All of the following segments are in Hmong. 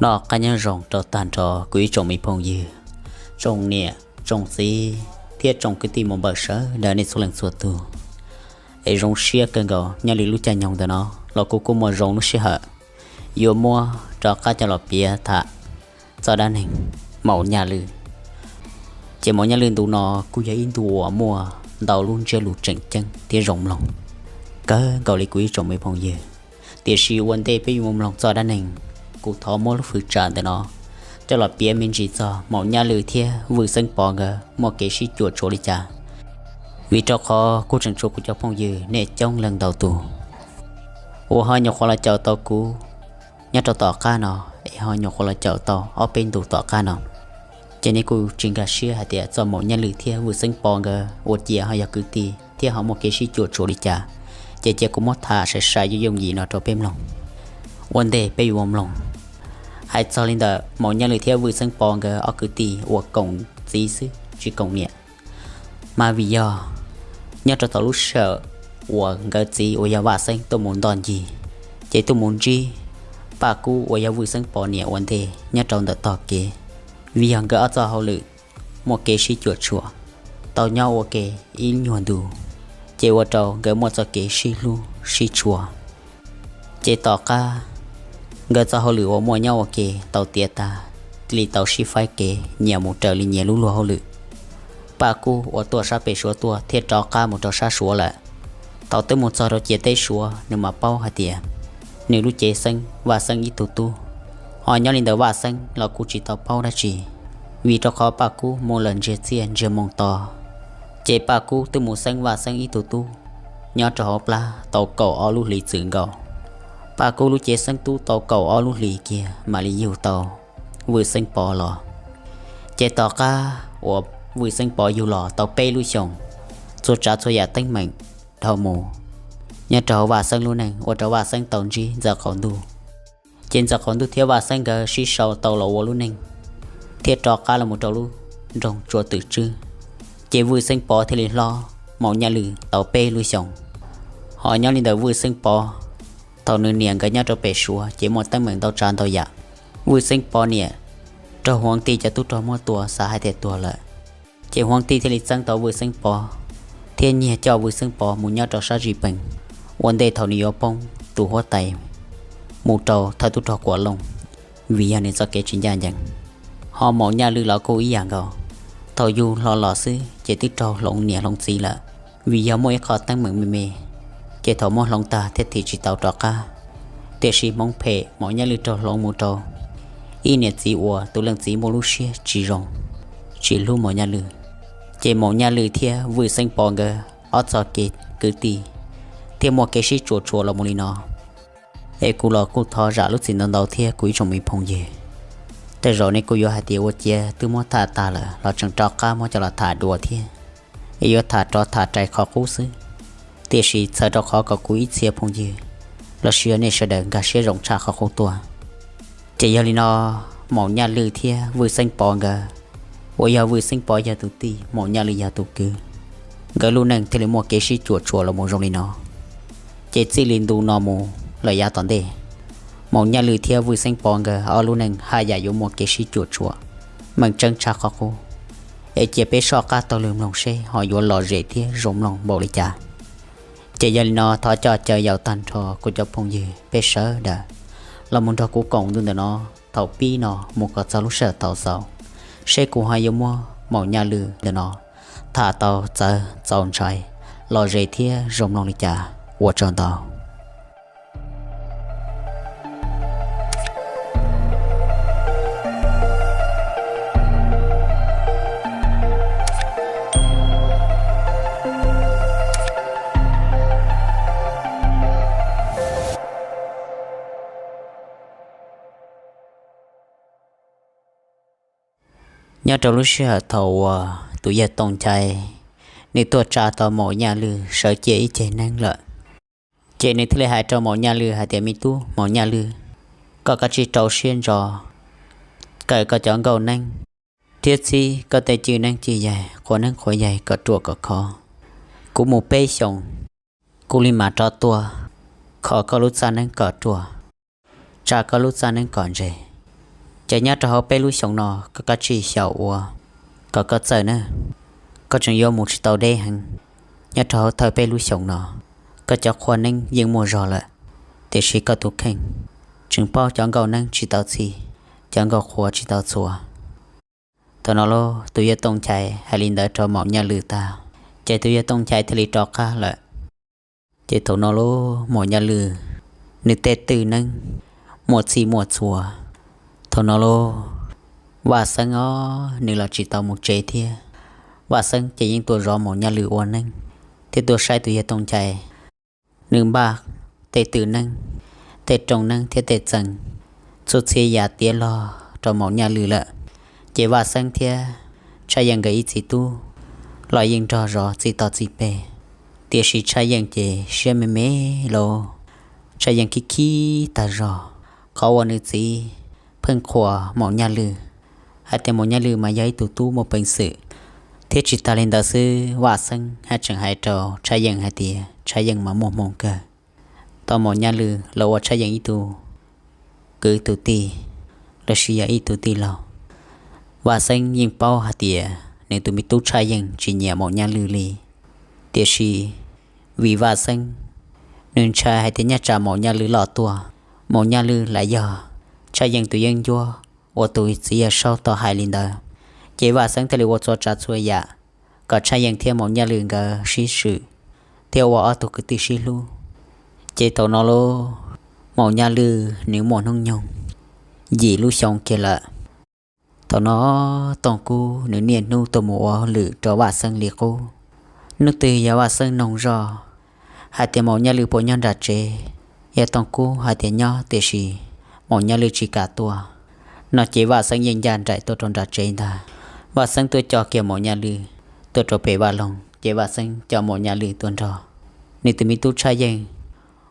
Noj qab nyob zoo rau tag nrho kuv ib tsoom me phooj ywg, tsoom niam tsoom txiv thiab tsoom kwv tij muam npawg sawv daws nej txhua leej txhua tus. Es zoo siab kawg nkaus nyob li lub caij nyoog ntawm no los kuv kuj muaj zoo lub sij hawm yuav muab rov qab coj los piav tham txoj dab neeg Maum Nyaj Lwj. Ces Maum Nyaj Lwj ntu no kuj yog ib ntu uas muaj ntau lub ntsiab lus tseem ceeb thiab zoo mloog kawg nkaus li kuv ib tsoom me phooj ywg. Tiam sis ua ntej peb yuav mus mloog txoj dab neeg, kuv thov muab lub fwv tsam ntawm no coj los piav me ntsis txog Maum Nyaj Lwj thiab Vwj Xeeb Pov nkawd muaj kev sib cuam tshuam li cas. Vim rau qhov kuj tseem tshuav kuv cov phooj ywg nej coob leej ntau tus uas ho nyuam qhuav los caum tau kuv nyob rau tom qab no, es ho nyuam qhuav los caum tau ob peb ntu tom qab no. Ces nej kuj tsis nkag siab hais tias txoj Maum Nyaj Lwj thiab Vwj Xeeb Pov nkawd ua ciav ho yog kwv tij thiab ho muaj kev sib cuam tshuam li cas. Ces cia kuv muab tham sai sai yooj yooj yim no rau peb mloog. Ua ntej peb yuav ua mloog, hais txog li ntawm Maum Nyaj Lwj thiab Vwj Xeeb Pov nkawd ob kwv tij uas koom txiv xwb tsis koom niam, mas vim yog nyob rau thaum lub sij hawm uas nkawd txiv uas yog Vaj Xeeb tuaj mus ntoj ncig, ces tuaj mus ntsib Paj Kub uas yog Vwj Xeeb Pov niam ua ntej nyob rau ntawm tog kev. Vim yog nkawd ob txoj hauj lwm muaj kev sib cuam tshuam, tau nyob ua ke ib nyuag ntu, ces ua rau nkawd muaj txoj kev sib hlub sib tshua. Ces tom qab nkawd txoj hauj lwm uas muaj nyob ua ke tau tiav tag, li tau sib faib kev nyias mus raws li nyias lub luag hauj lwm. Paj Kub uas tuaj sab pem Suav tuaj thiaj rov qab mus rau sab Suav lawm. Thaum twb mus txog rau ciam teb Suav nws mam paub hais tias nws lub cev xeeb Vaj Xeeb ib tug tub. Ho nyob li ntawm Vaj Xeeb los kuj tsis tau paub dab tsi, vim rau qhov Paj Kub mus lawm ntsiag txiaj ntsiag moo to. Ces Paj Kub twb mus xeeb Vaj Xeeb ib tug tub nyob rau hauv plab tau kaum ob lub hlis txwm nkaus. Paj Kub lub cev xeeb tub tau kaum ob lub hlis kiag mam li yug tau Vwj Xeeb Pov los. Ces tom qab uas Vwj Xeeb Pov yug los tau peb lub xyoos, txhua tsav txhua yam teeb meem dhau mus nyob rau hauv Vaj Xeeb lub neej ua rau Vaj Xeeb tau ntsib Ntxawm Qaum Ntuj. Ces Ntxawm Qaum Ntuj thiab Vaj Xeeb nkawd sib sau tau los ua lub neej thiab rov qab los mus rau lub nroog Tsua Twm Tswb. Ces Vwj Xeeb Pov thiaj li hlob Maum Nyaj Lwj tau peb lub xyoos. Ho nyob li ntawm Vwj Xeeb Pov, thaum nws niam nkawd nyob rau pem Suav ces muaj teeb meem ntau tsav ntau yam. Vwj Xeeb Pov niam raug Huav Tij cov tub rog muab tua xav hais tias tuag lawm. Ces Huav Tij thiaj li txeeb tau Vwj Xeeb Pov thiab nyiag coj Vwj Xeeb Pov mus nyob rau sab Zis Pees, ua ntej thaum nws yuav poob tus huab tais mus rau thawj tub rog Kuam Looj, vim yog nws txoj kev tsis ncaj ncees. Ho Maum Nyaj Lwj los kuj ib yam nkaus, thaum yug hlo los xwb ces twb raug hloov niam hloov txiv lawm, vim yog muaj ib qho teeb meem me me, ces thaum muab hloov tag thiaj thim tsis tau rov qab. Tiam sis hmoov phem Maum Nyaj Lwj raug hloov mus rau ib niam txiv uas tus leej txiv muaj lub siab tsis zoo, tsis hlub Maum Nyaj Lwj. Ces Maum Nyaj Lwj thiab Vwj Xeeb Pov nkawd ob txoj kev kwv tij thiaj muaj kev sib tsuam tsuam los mus li no. Es kuv los kuj thov zam lub txim ntau ntau thiab kuv ib tsoom me phooj ywg. Tej zaum nej kuj yuav hais tias ua ciav twb muab tham tag lawm los tseem rov qab muab coj los tham dua thiab, es yuav tham rov tham rais qhov qub xwb. Tiam sis txhawm rau qhov kom kuv ib txhia phooj ywg los sis yog nej sawv daws nkag siab zoo tshaj qhov qub tuaj. Ces yog li no, Maum Nyaj Lwj thiab Vwj Xeeb Pov nkawd, uas yog Vwj Xeeb Pov yog tus tij, Maum Nyaj Lwj yog tus kwv, nkawd lub neej thiaj li muaj kev sib cuam tshuam los mus zoo li no. Ces txij li ntu no mus lawm yav tom ntej, Maum Nyaj Lwj thiab Vwj Xeeb Pov nkawd ob lub neej haj yam yuav muaj kev sib cuam tshuam meej tseeb tshaj qhov qub. Es cia peb soj qab taug lw mloog seb ho yuav lom zem thiab zoo mloog npaum li cas. Ces yog li no thov coj caw yaus tag nrho kuv cov phooj ywg peb sawv daws los mus nrog kuv koom ntu ntawm no thaum pib no mus kom txog lub sij hawm thaum xaus, seb kuv ho yuav muab Maum Nyaj Lwj ntawm no tham tau txawv txaus ntshai, lom zem thiab zoo mloog li cas. Ua tsaug ntau. Nyob rau lub sij hawm thaum uas tus yawg Tooj Nchai nws tuaj tsa tau Maum Nyaj Lwj sawv ciaj ib ceg neeb lawm, ces nws thiaj li hais rau Maum Nyaj Lwj hais tias, Me tub Maum Nyaj Lwj, koj kav tsij rau siab ntso kawm koj cov nkauj neeb thiab txhib koj tej cwj neeb cwj yaig, qhuas neeb qhuas yaig kom ruam kom khov. Kuv mus peb xyoos, kuv li mam rov tuaj kho koj lub txaj neeb kom ruam, tsa koj lub txaj neeb kom ntse. Ces nyob rau hauv peb lub xyoos no koj kav tsij xyaum ua kom koj txawj na. Koj tseem yuav mus tsis tau deb heev. Nyob rau hauv thawj peb lub xyoos no, koj cov qhua neeb yeej muaj zog lawm, tiam sis koj tus kheej tseem paub cov nkauj neeb tsis tau txhij, cov nkauj qhua tsis tau txhua. Thaum no lauj, tus yawg Tooj Nchai hais li ntawd rau Maum Nyaj Lwm tag, ces tus yawg Tooj Nchai thiaj li rov qab lawm. Ces thaum no lauj, Maum Nyaj Lwm nws tej twj neeb muaj txhij muaj txhua. Thaum no lauj, Vaj Xeeb os, nws los tsis tau mus tsev thiab. Vaj Xeeb ces yeej tuaj zov Maum Nyaj Lwm ua neeb thiab tuaj saib tus yawg Tooj Nchai. Nws npaj tej twj neeb, tej rooj neeb thiab tej txee, txhua txhia yam tiav log rau Maum Nyaj Lwm lawm. Ces Vaj Xeeb thiab Tshaj Yeej nkawd ib txiv tub los yeej nrog zov txij toj txij peg, tiam sis Tshaj Yeej ces siab me me lauj. Tshaj Yeej khib khib tag zog qhov uas nws txiv pheej qhuas Maum Nyaj Lwm, hais tias Maum Nyaj Lwm mas yog ib tug tub muaj peev xwm. Thiab tsis tas li ntawd xwb, Vaj Xeeb haj tseem hais rau Tshaj Yeej hais tias Tshaj Yeej mas muaj hmoo kawg. Tau Maum Nyaj Lwm los ua Tshaj Yeej ib tug kwv tus tij, los sis yog ib tug tij laug. Vaj Xeeb yeej paub hais tias nws tus me tub Tshaj Yeej tsis nyiam Maum Nyaj Lwm li, tiam sis vim Vaj Xeeb nws ntshai hais tias nyob tsam Maum Nyaj Lwm loj tuaj, Maum Nyaj Lwm lam yog Tshaj Yeej tus yeeb ncuab uas tus txiv yawg Saub tau hais li ntawd, ces Vaj Xeeb thiaj li ua txhua tsav txhua yam kom Tshaj Yeej thiab Maum Nyaj Lwm nkawd sib swm thiab ua ob tug kwv tij sib hlub. Ces thaum no lauj, Maum Nyaj Lwm nws muaj hnub nyoog yim lub xyoo kiag lawm. Thaum no Tooj Kub nws niaj hnub tuaj mus ua lwm rau Vaj Xeeb li qub. Hnub twg yog Vaj Xeeb noog zoj hais tias Maum Nyaj Lwm puas nyob nram tsev, yog Tooj Kub hais tias nyob tiam sis Maum Nyaj Lwm tsis kam tuaj no ces Vaj Xeeb yeej ncaj nraim tuaj rau nram tsev ntag. Vaj Xeeb tuaj coj kiag Maum Nyaj Lwm tuaj rau pem vaj loog, ces Vaj Xeeb coj Maum Nyaj Lwm tuaj nrog nws tus me tub Tshaj Yeej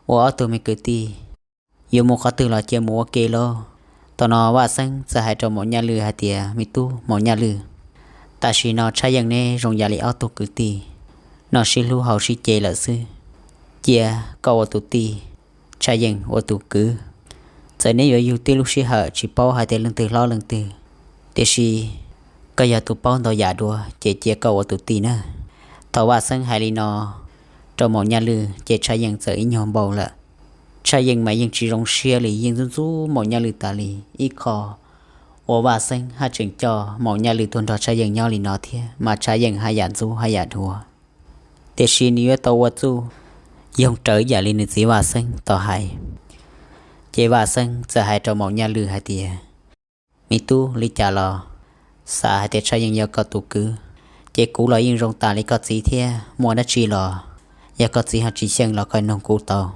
ua ob tug me kwv tij, yuav mus qhov twg los cia mus ua ke lauj. Thaum no Vaj Xeeb txawm hais rau Maum Nyaj Lwm hais tias, me tub Maum Nyaj Lwm, tam sim no Tshaj Yeej neb zoo yam li ob tug kwv tij, noj sib hlub haus sib ce lawm xwb. Cia koj ua tus tij, Tshaj Yeej ua tus kwv. Txawm neb yuav yug tib lub sij hawm tsis paub hais tias leej twg hlob leej twg, tiam sis koj yog tus paub ntau yam dua ces cia koj ua tus tij na. Thaum Vaj Xeeb hais li no rau Maum Nyaj Lwm ces Tshaj Yeej txawm ib nyuag npau lawm. Tshaj Yeej mas yeej tsis zoo siab li, yeej ntxub ntxub Maum Nyaj Lwm tas li. Ib qho uas Vaj Xeeb haj tseem coj Maum Nyaj Lwm tuaj nrog Tshaj Yeej nyob li no thiab mas Tshaj Yeej haj yam ntxub haj yam dhuav, tiam sis nws yuav tau ua txuj yoog raws yam li nws txiv Vaj Xeeb tau hais. Ces Vaj Xeeb txawm hais rau Maum Nyaj Lwm hais tias, me tub, li cas los xav hais tias Tshaj Yeej yog koj tus kwv, ces kuv los yeej zoo tas li koj txiv thiab. Muaj dab tsi los yog koj txiv ho tsis xyeej los koj nug kuv tau.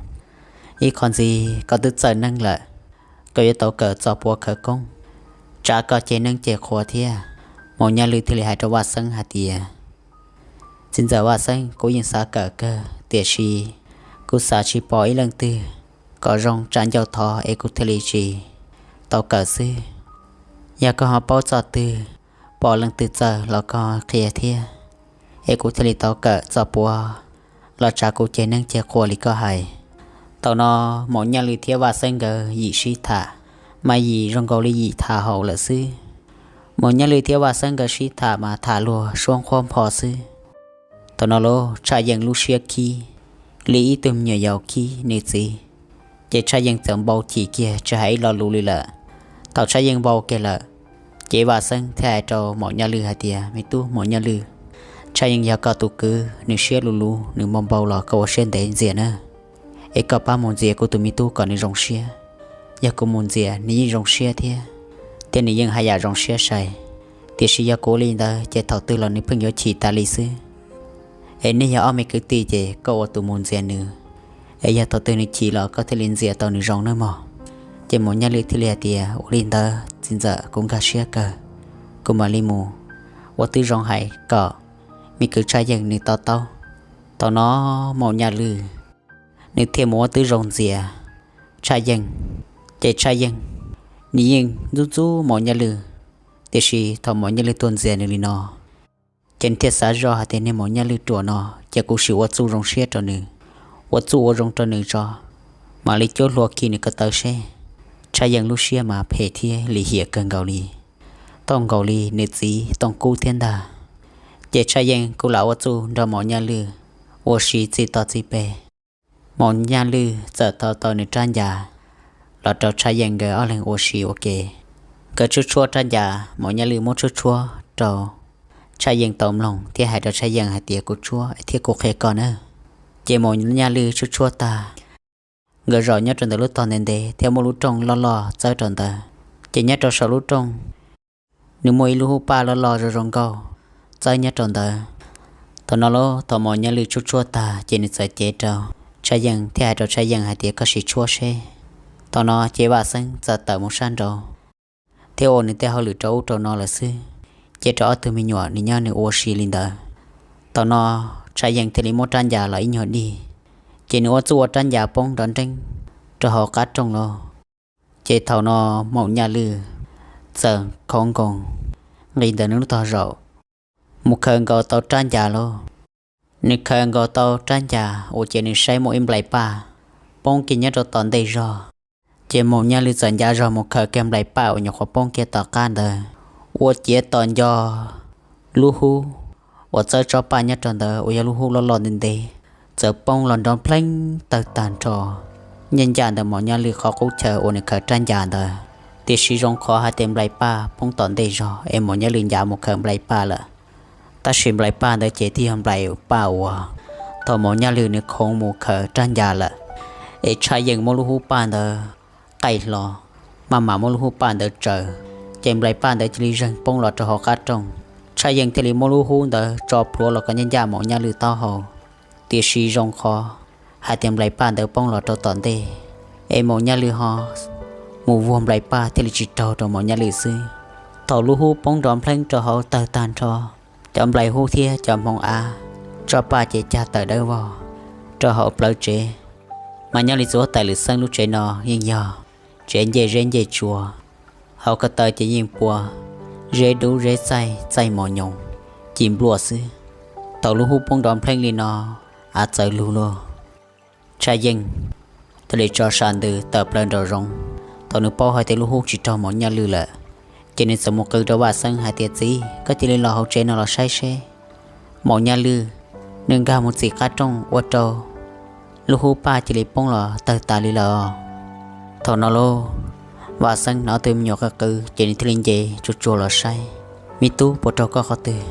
Ib qho ntxiv koj twb txawj neeb lawm, koj yuav tau kawm txoj puav khawv koob, tsav koj ceg neeb ceg qhua thiab. Maum Nyaj Lwm thiaj li hais rau Vaj Xeeb hais tias, txiv ntxawm Vaj Xeeb, kuv yeej xav kawm kawg tiam sis kuv xav tsis pom ib leej twg kom zoo tsa ncauj thov es kuv thiaj li tsis tau kawm xwb. Yog koj ho paub txoj twg, pom leej twg txawj los koj qhia thiab, es kuv thiaj li tau kawm txoj puav los tsav kuv ceg neeb ceg qhua li koj hais. Thaum no Maum Nyaj Lwm thiab Vaj Xeeb nkawd yim sib tham, mas yim zoo nkaus li yim tham haum lawm xwb. Maum Nyaj Lwm thiab Vaj Xeeb nkawd sib tham mas tham luag suab nqhuab npho xwb. Thaum no lauj, Tshaj Yeej lub siab khib li ib tug me nyuam yaus khib nws txiv, ces Tshaj Yeej txawm npau chim kiag tsis hais ib lo lus li lawm. Thaum Tshaj Yeej npau kiag lawm, ces Vaj Xeeb thiaj hais rau Maum Nyaj Lwm hais tias, me tub Maum Nyaj Lwm, Tshaj Yeej yog koj tus kwv, nws siab luv luv, nws npau npau los koj ua siab ntev ntxias na, es koj pab mus ntxias kuv tus me tub kom nws zoo siab. Yog kuv mus ntxias nws yeej zoo siab thiab, thiab nws yeej haj yam zoo siab sai. Tiam sis yog kuv li ntawd ces thaum twg los nws pheej yuav chim tas li xwb. Es nej yog ob me kwv tij ces koj ua tus mus ntxias nws, es yog thaum twg nws chim los koj thiaj li ntxias tau nws zoo nawb mog. Ces Maum Nyaj Lwm thiaj li hais tias, ua li ntawd txiv ntxawm, kuv nkag siab kawg, kuv mam li mus ua tib zoo hais kom me kwv Tshaj Yeej nws to taub. Thaum no Maum Nyaj Lwm nws thiaj mus ua tib zoo ntxias Tshaj Yeej. Ces Tshaj Yeej nws yeej ntxub ntxub Maum Nyaj Lwm, tiam sis thaum Maum Nyaj Lwm tuaj ntxias nws li no, ces nws thiaj xav zoj hais tias, niag Maum Nyaj Lwm ruam no, ces kuv sim ua txuj zoo siab rau nws, ua txuj ua zoo rau nws tso, mam li cuab hlua khi nws ko taw seb Tshaj Yeej lub siab mas phem thiab lim hiam kawg nkaus li, tooj nkaus li nws txiv Tooj Kub thiab ntag. Ces Tshaj Yeej kuj lam ua txuj nrog Maum Nyaj Lwj ua si txij toj txij peg. Maum Nyaj Lwj txawm tau tau nws rab ncas los rau Tshaj Yeej nkawd ob leeg ua si ua ke. Nkawd tshuab tshuab rab ncas, Maum Nyaj Lwj muab tshuab tshuab rau Tshaj Yeej tau mloog thiab hais rau Tshaj Yeej hais tias, kuv tshuab thiab kuv qhia koj na. Ces Maum Nyaj Lwj tshuab tshuab tag, nkawd zaum nyob rau ntawm lub tog ntev ntev thiab muaj lub rooj loj loj txawb rau ntawd. Ces nyob rau saum lub rooj, nws muaj ib lub hub paj loj loj zoo zoo nkauj txawb nyob rau ntawd. Thaum no los thaum Maum Nyaj Lwj tshuab tshuab tag ces nws txawm cev rau Tshaj Yeej thiab hais rau Tshaj Yeej hais tias, koj sim tshuab seb. Thaum no ces Vaj Xeeb txawm tawm mus sab nraud thiab ua nws tej hauj lwm rau ub rau no lawm xwb. Ces rau ob tug me nyuam nws nyob nws ua si li ntawd. Thaum no Tshaj Yeej thiaj li muab rab ncas los ib nyuag dig, ces nws ua txuj ua rab ncas poob nrov nreeb rau hauv qab rooj lawm. Ces thaum no Maum Nyaj Lwj txawm khov nkoos nqis ntawm nws lub tog zaum mus khaws nkaus tau rab ncas lawm. Nws khaws nkaus tau rab ncas ua ces nws saib muaj ib nplais paj poob kiag nyob rau tom ntej zog. Ces Maum Nyaj Lwj txawm ncav zog mus khaws kiag nplais paj uas nyuam qhuav poob kiag tom qab ntawd, ua ciav tos nco lub hub uas txawb tsob paj nyob rau ntawd uas yog lub hub loj loj ntev ntev, txawm poob los nrov npleeb tawg tag nrho nyob ncaj ntawm Maum Nyaj Lwj qhov qub chaw uas nws khaws rab ncas ntawd. Tiam sis zoo qhov hais tias nplais paj poob tom ntej zog es Maum Nyaj Lwj ncav mus khaws nplais paj lawm. Tab sis nplais paj ntawd ces twb yog nplais paj uas thaum Maum Nyaj Lwj nws khoov mus khaws rab ncas lawm, es Tshaj Yeej muab lub hub paj ntawd qaij hlo, maj mam muab lub hub paj ntawd tsaws, ces nplais paj ntawd cia li zeeg poob los rau hauv qab rooj. Tshaj Yeej thiaj li muab lub hub ntawd tso plhuav los kom ncaj ncaj Maum Nyaj Lwj taub hau. Tiam sis zoo qhov hais tias nplais paj ntawd poob los rau tom ntej, es Maum Nyaj Lwj ho mus vuag nplais paj thiaj li tsis raug rau Maum Nyaj Lwj xwb. Thaum lub hub poob nrov npleeb rau hauv tawg tag nrho, cov nplais hub thiab cov hmoov av, tsob paj ces cag tawm dawb vog rau hauv plawv tsev. Mas nyob li txuas huab tais Lwm Xeeb lub tsev no yeej yog tsev ncej zeb ncej tsua, hauv ko taw ces yeej pua zeb dub zeb txaij txaij mos nyoos ci npluaj xwb. Thaum lub hub poob nrov npleeb li no, av txawv lug lawm. Tshaj Yeej thiaj li tso sam ntws tawm plaws nraum zoov. Thaum nws paub hais tias lub hub tsis raug Maum Nyaj Lwj lawm, ces nws txawm mus qw rau Vaj Xeeb hais tias, txiv, koj cia li los hauv tsev no los saib seb. Maum Nyaj Lwj nws nkag mus txim qab rooj ua rau lub hub paj cia li poob los tawg tas li lawm. Thaum no lauj, Vaj Xeeb hnov ob tug me nyuam qw qw ces nws thiaj li nce tsuag tsuag los saib, me tub, puas raug koj qhov twg?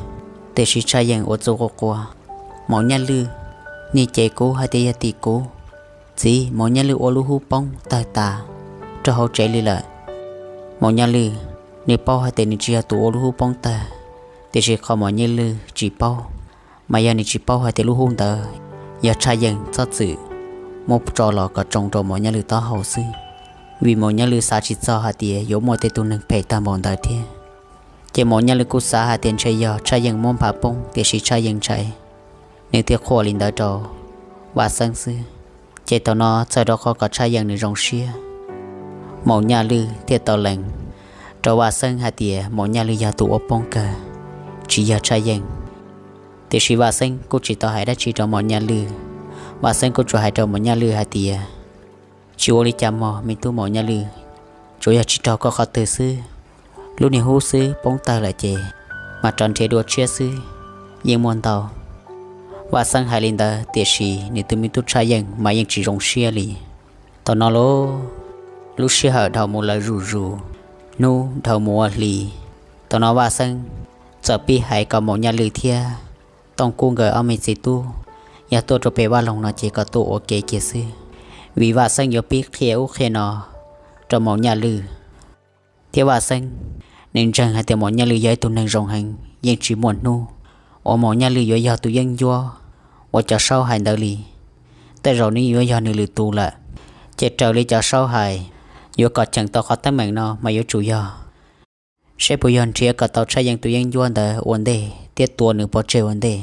Tiam sis Tshaj Yeej ua txuj quaj quaj, Maum Nyaj Lwj, nej cem kuv hais tias yog tim kuv. Txiv, Maum Nyaj Lwj ua lub hub poob tawg tas rau hauv tsev li lawm. Maum Nyaj Lwj, nws paub hais tias nws tsis yog tus ua lub hub poob tawg, tiam sis qhov Maum Nyaj Lwj tsis paub, mas yog nws tsis paub hais tias lub hub ntawd yog Tshaj Yeej txhob txwm muab tso los kom tsoo rau Maum Nyaj Lwj taub hau xwb, vim Maum Nyaj Lwj xav tsis txog hais tias yuav muaj tej tug neeg phem tag npaum ntawd thiab. Ces Maum Nyaj Lwj kuj xav hais tias ntshe yog Tshaj Yeej muab nphav poob, tiam sis Tshaj Yeej ntshai, nws thiaj quaj li ntawd rau Vaj Xeeb xwb. Ces thaum no txawm rau qhov kom Tshaj Yeej nws zoo siab, Maum Nyaj Lwj thiaj tau lees rau Vaj Xeeb hais tias Maum Nyaj Lwj yog tus ua poob kawg, tsis yog Tshaj Yeej. Tiam sis Vaj Xeeb kuj tsis tau hais dab tsi rau Maum Nyaj Lwj. Vaj Xeeb kuj tsuas hais rau Maum Nyaj Lwj hais tias, tsis ua li cas mog me tub Maum Nyaj Lwj, tsuas yog tsis raug koj qhov twg xwb. Lub niag hub xwb poob tawg lawm ces mam rov nrhiav dua tshiab xwb, yeej muaj ntau. Vaj Xeeb hais li ntawd tiam sis nws tus me tub Tshaj Yeej mas yeej tsis zoo siab li. Thaum no lauj, lub sij hawm dhau mus lawv zuj zus, hnub dhau mus ua hli. Thaum no Vaj Xeeb txawm pib hais kom Maum Nyaj Lwj thiab Tooj Kub nkawd ob me txiv tub yog tuaj rau pem vaj loog no ces kom tuaj ua ke kiag xwb, vim Vaj Xeeb yuav pib qhia ub qhia no rau Maum Nyaj Lwj. Thiab Vaj Xeeb nws ntseeg hais tias Maum Nyaj Lwj yog ib tug neeg zoo heev, yeej tsis muaj hnub uas Maum Nyaj Lwj yuav yog tus yeeb ncuab uas cov saub hais ntawd li. Tej zaum nws yuav yog nws lwm tus lawm, ces raws li cov saub hais, yuav kom cheem tau qhov teeb meem no mas yuav tsum yog seb puas yog nrhiav kom tau Tshaj Yeej tus yeeb ncuab ntawd ua ntej thiab tua nws pov tseg ua ntej.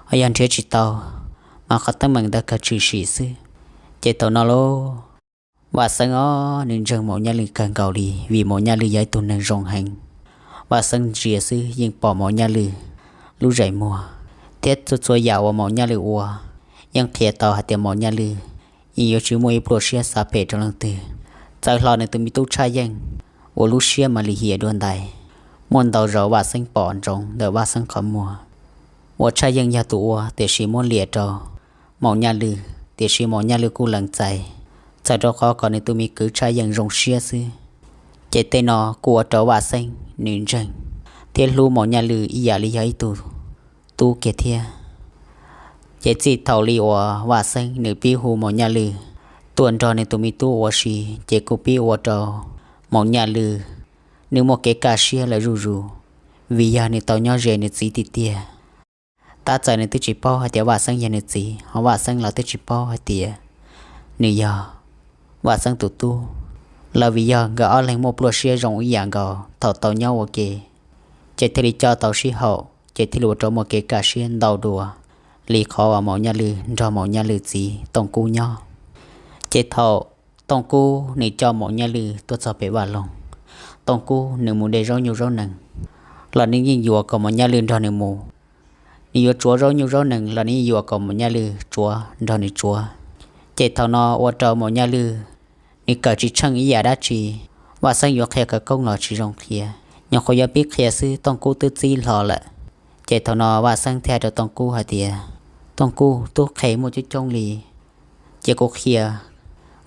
Ho yog nrhiav tsis tau, mas qhov teeb meem ntawd kawg tshwm sim xwb. Ces thaum no lauj, Vaj Xeeb os, nws ntseeg Maum Nyaj Lwj kawg nkaus li, vim Maum Nyaj Lwj yog ib tug neeg zoo heev. Vaj Xeeb ntsia xwb yeej pom Maum Nyaj Lwj lub zeem muag, thiab txhua txhua yam uas Maum Nyaj Lwj ua yeej qhia tau hais tias Maum Nyaj Lwj yeej yuav tsis muaj ib pluaj siab xav phem rau leej twg, txawm hlo nws tus me tub Tshaj Yeej, ua lub siab mas lim hiam dua ntais. Muaj ntau zaus Vaj Xeeb pom ntsoov ntawm Vaj Xeeb qhov muag, uas Tshaj Yeej yog tus ua, tiam sis muab liam rau Maum Nyaj Lwm, tiam sis Maum Nyaj Lwm kuj lees txais, txawm rau qhov kom nws tus me kwv Tshaj Yeej zoo siab xwb. Ces tej no kuj ua rau Vaj Xeeb nws ntseeg thiab hlub Maum Nyaj Lwm ib yam li yog ib tug tub kiag thiab. Ces txij thaum li uas Vaj Xeeb nws pib hu Maum Nyaj Lwm tuaj nrog nws tus me tub ua si, ces kuj pib ua rau Maum Nyaj Lwm nws muaj kev kaj siab lawm zuj zus, vim yog nws tau nyob ze nws txiv tiag tiag. Tab txawm nws twb tsis paub hais tias Vaj Xeeb yog nws txiv, ho Vaj Xeeb los twb tsis paub hais tias nws yog Vaj Xeeb tus tub, los vim yog nkawd ob leeg muaj pluaj siab zoo ib yam nkaus thaum tau nyob ua ke, ces thiaj li coj tau sib haum, ces thiaj li ua rau muaj kev kaj siab ntau dua li qhov uas Maum Nyaj Lwm nrog Maum Nyaj Lwm txiv Tooj Kub nyob. Ces thaum Tooj Kub nws coj Maum Nyaj Lwm tuaj txog pem vaj loog, Tooj Kub nws mus de zaub nyuj zaub nees los nws yeej yuam kom Maum Nyaj Lwm nrog nws mus. Nws yuav tsuav zaub nyuj zaub nees los nws yeej yuam kom Maum Nyaj Lwm tsuav nrog nws tsuav. Ces thaum no ua rau Maum Nyaj Lwm nws kawm tsis tsheej ib yam dab tsi, Vaj Xeeb yuav qhia khawv koob los tsis zoo qhia, nyuam qhuav yuav pib qhia xwb Tooj Kub twb txib hlo lawm. Ces thaum no Vaj Xeeb thiaj hais rau Tooj Kub hais tias, Tooj Kub, tub qhe muaj coob coob li, cia kuv qhia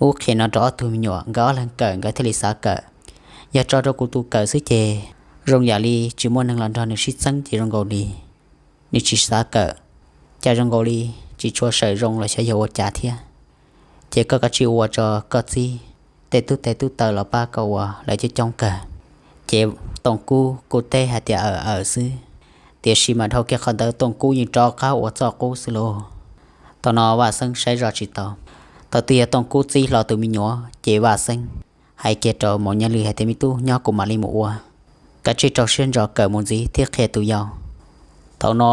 ub qhia no rau ob tug me nyuam, nkawd ob leeg kawm nkawd thiaj li xav kawm. Yog tso rau kuv tus kawm xwb ces zoo yam li tsis muaj neeg los nrog nws sib txeeb ces zoo nkaus li nws tsis xav kawm, cas zoo nkaus li tsis tshua sawm zoo los xyov yog ua cas thiab. Ces koj kav tsij ua tso, koj txib tej tub tes tub taw los pab koj ua lawv coob coob kawg. Ces Tooj Kub kuj teb hais tias aws aws xwb, tiam sis mas dhau kiag qhov ntawd Tooj Kub yeej rov qab ua txoj qub xwb lauj. Thaum no Vaj Xeeb saib zoj tsis tau, thaum twg yog Tooj Kub txib hlo tus me nyuam ces Vaj Xeeb hais kiag rau Maum Nyaj Lwm hais tias, me tub, nyob kuv mam li mus ua, kav tsij rau siab ntso kawm mus ntxiv thiab qhia tus yau. Thaum no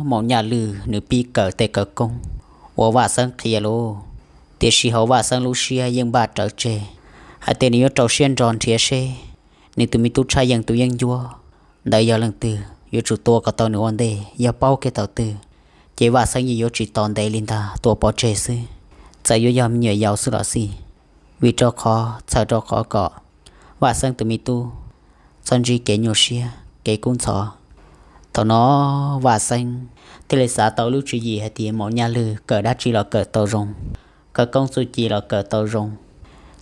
Maum Nyaj Lwm nws pib kawm tej khawv koob uas Vaj Xeeb qhia lauj, tiam sis hauv Vaj Xeeb lub siab yeej npaj rawv tseg hais tias nws yuav rau siab ntso nrhiav seb nws tus me tub Tshaj Yeej tus yeeb ncuab ntawd yog leej twg, yuav tsum tua kom tau nws ua ntej, yog paub kiag thaum twg ces Vaj Xeeb yeej yuav tsis tos ntev li ntag, tua pov tseg xwb, txawm yuav yog me nyuam yaus xwb los xij. Vim rau qhov, txhawm rau qhov kom Vaj Xeeb tus me tub txhob ntsib kev nyuaj siab kev kub ntxhov. Thaum no Vaj Xeeb thiaj li xav tau lub tswv yim hais tias Maum Nyaj Lwm kawm dab tsi los kawm tau zoo, khawv koob txuj ci los kawm tau zoo,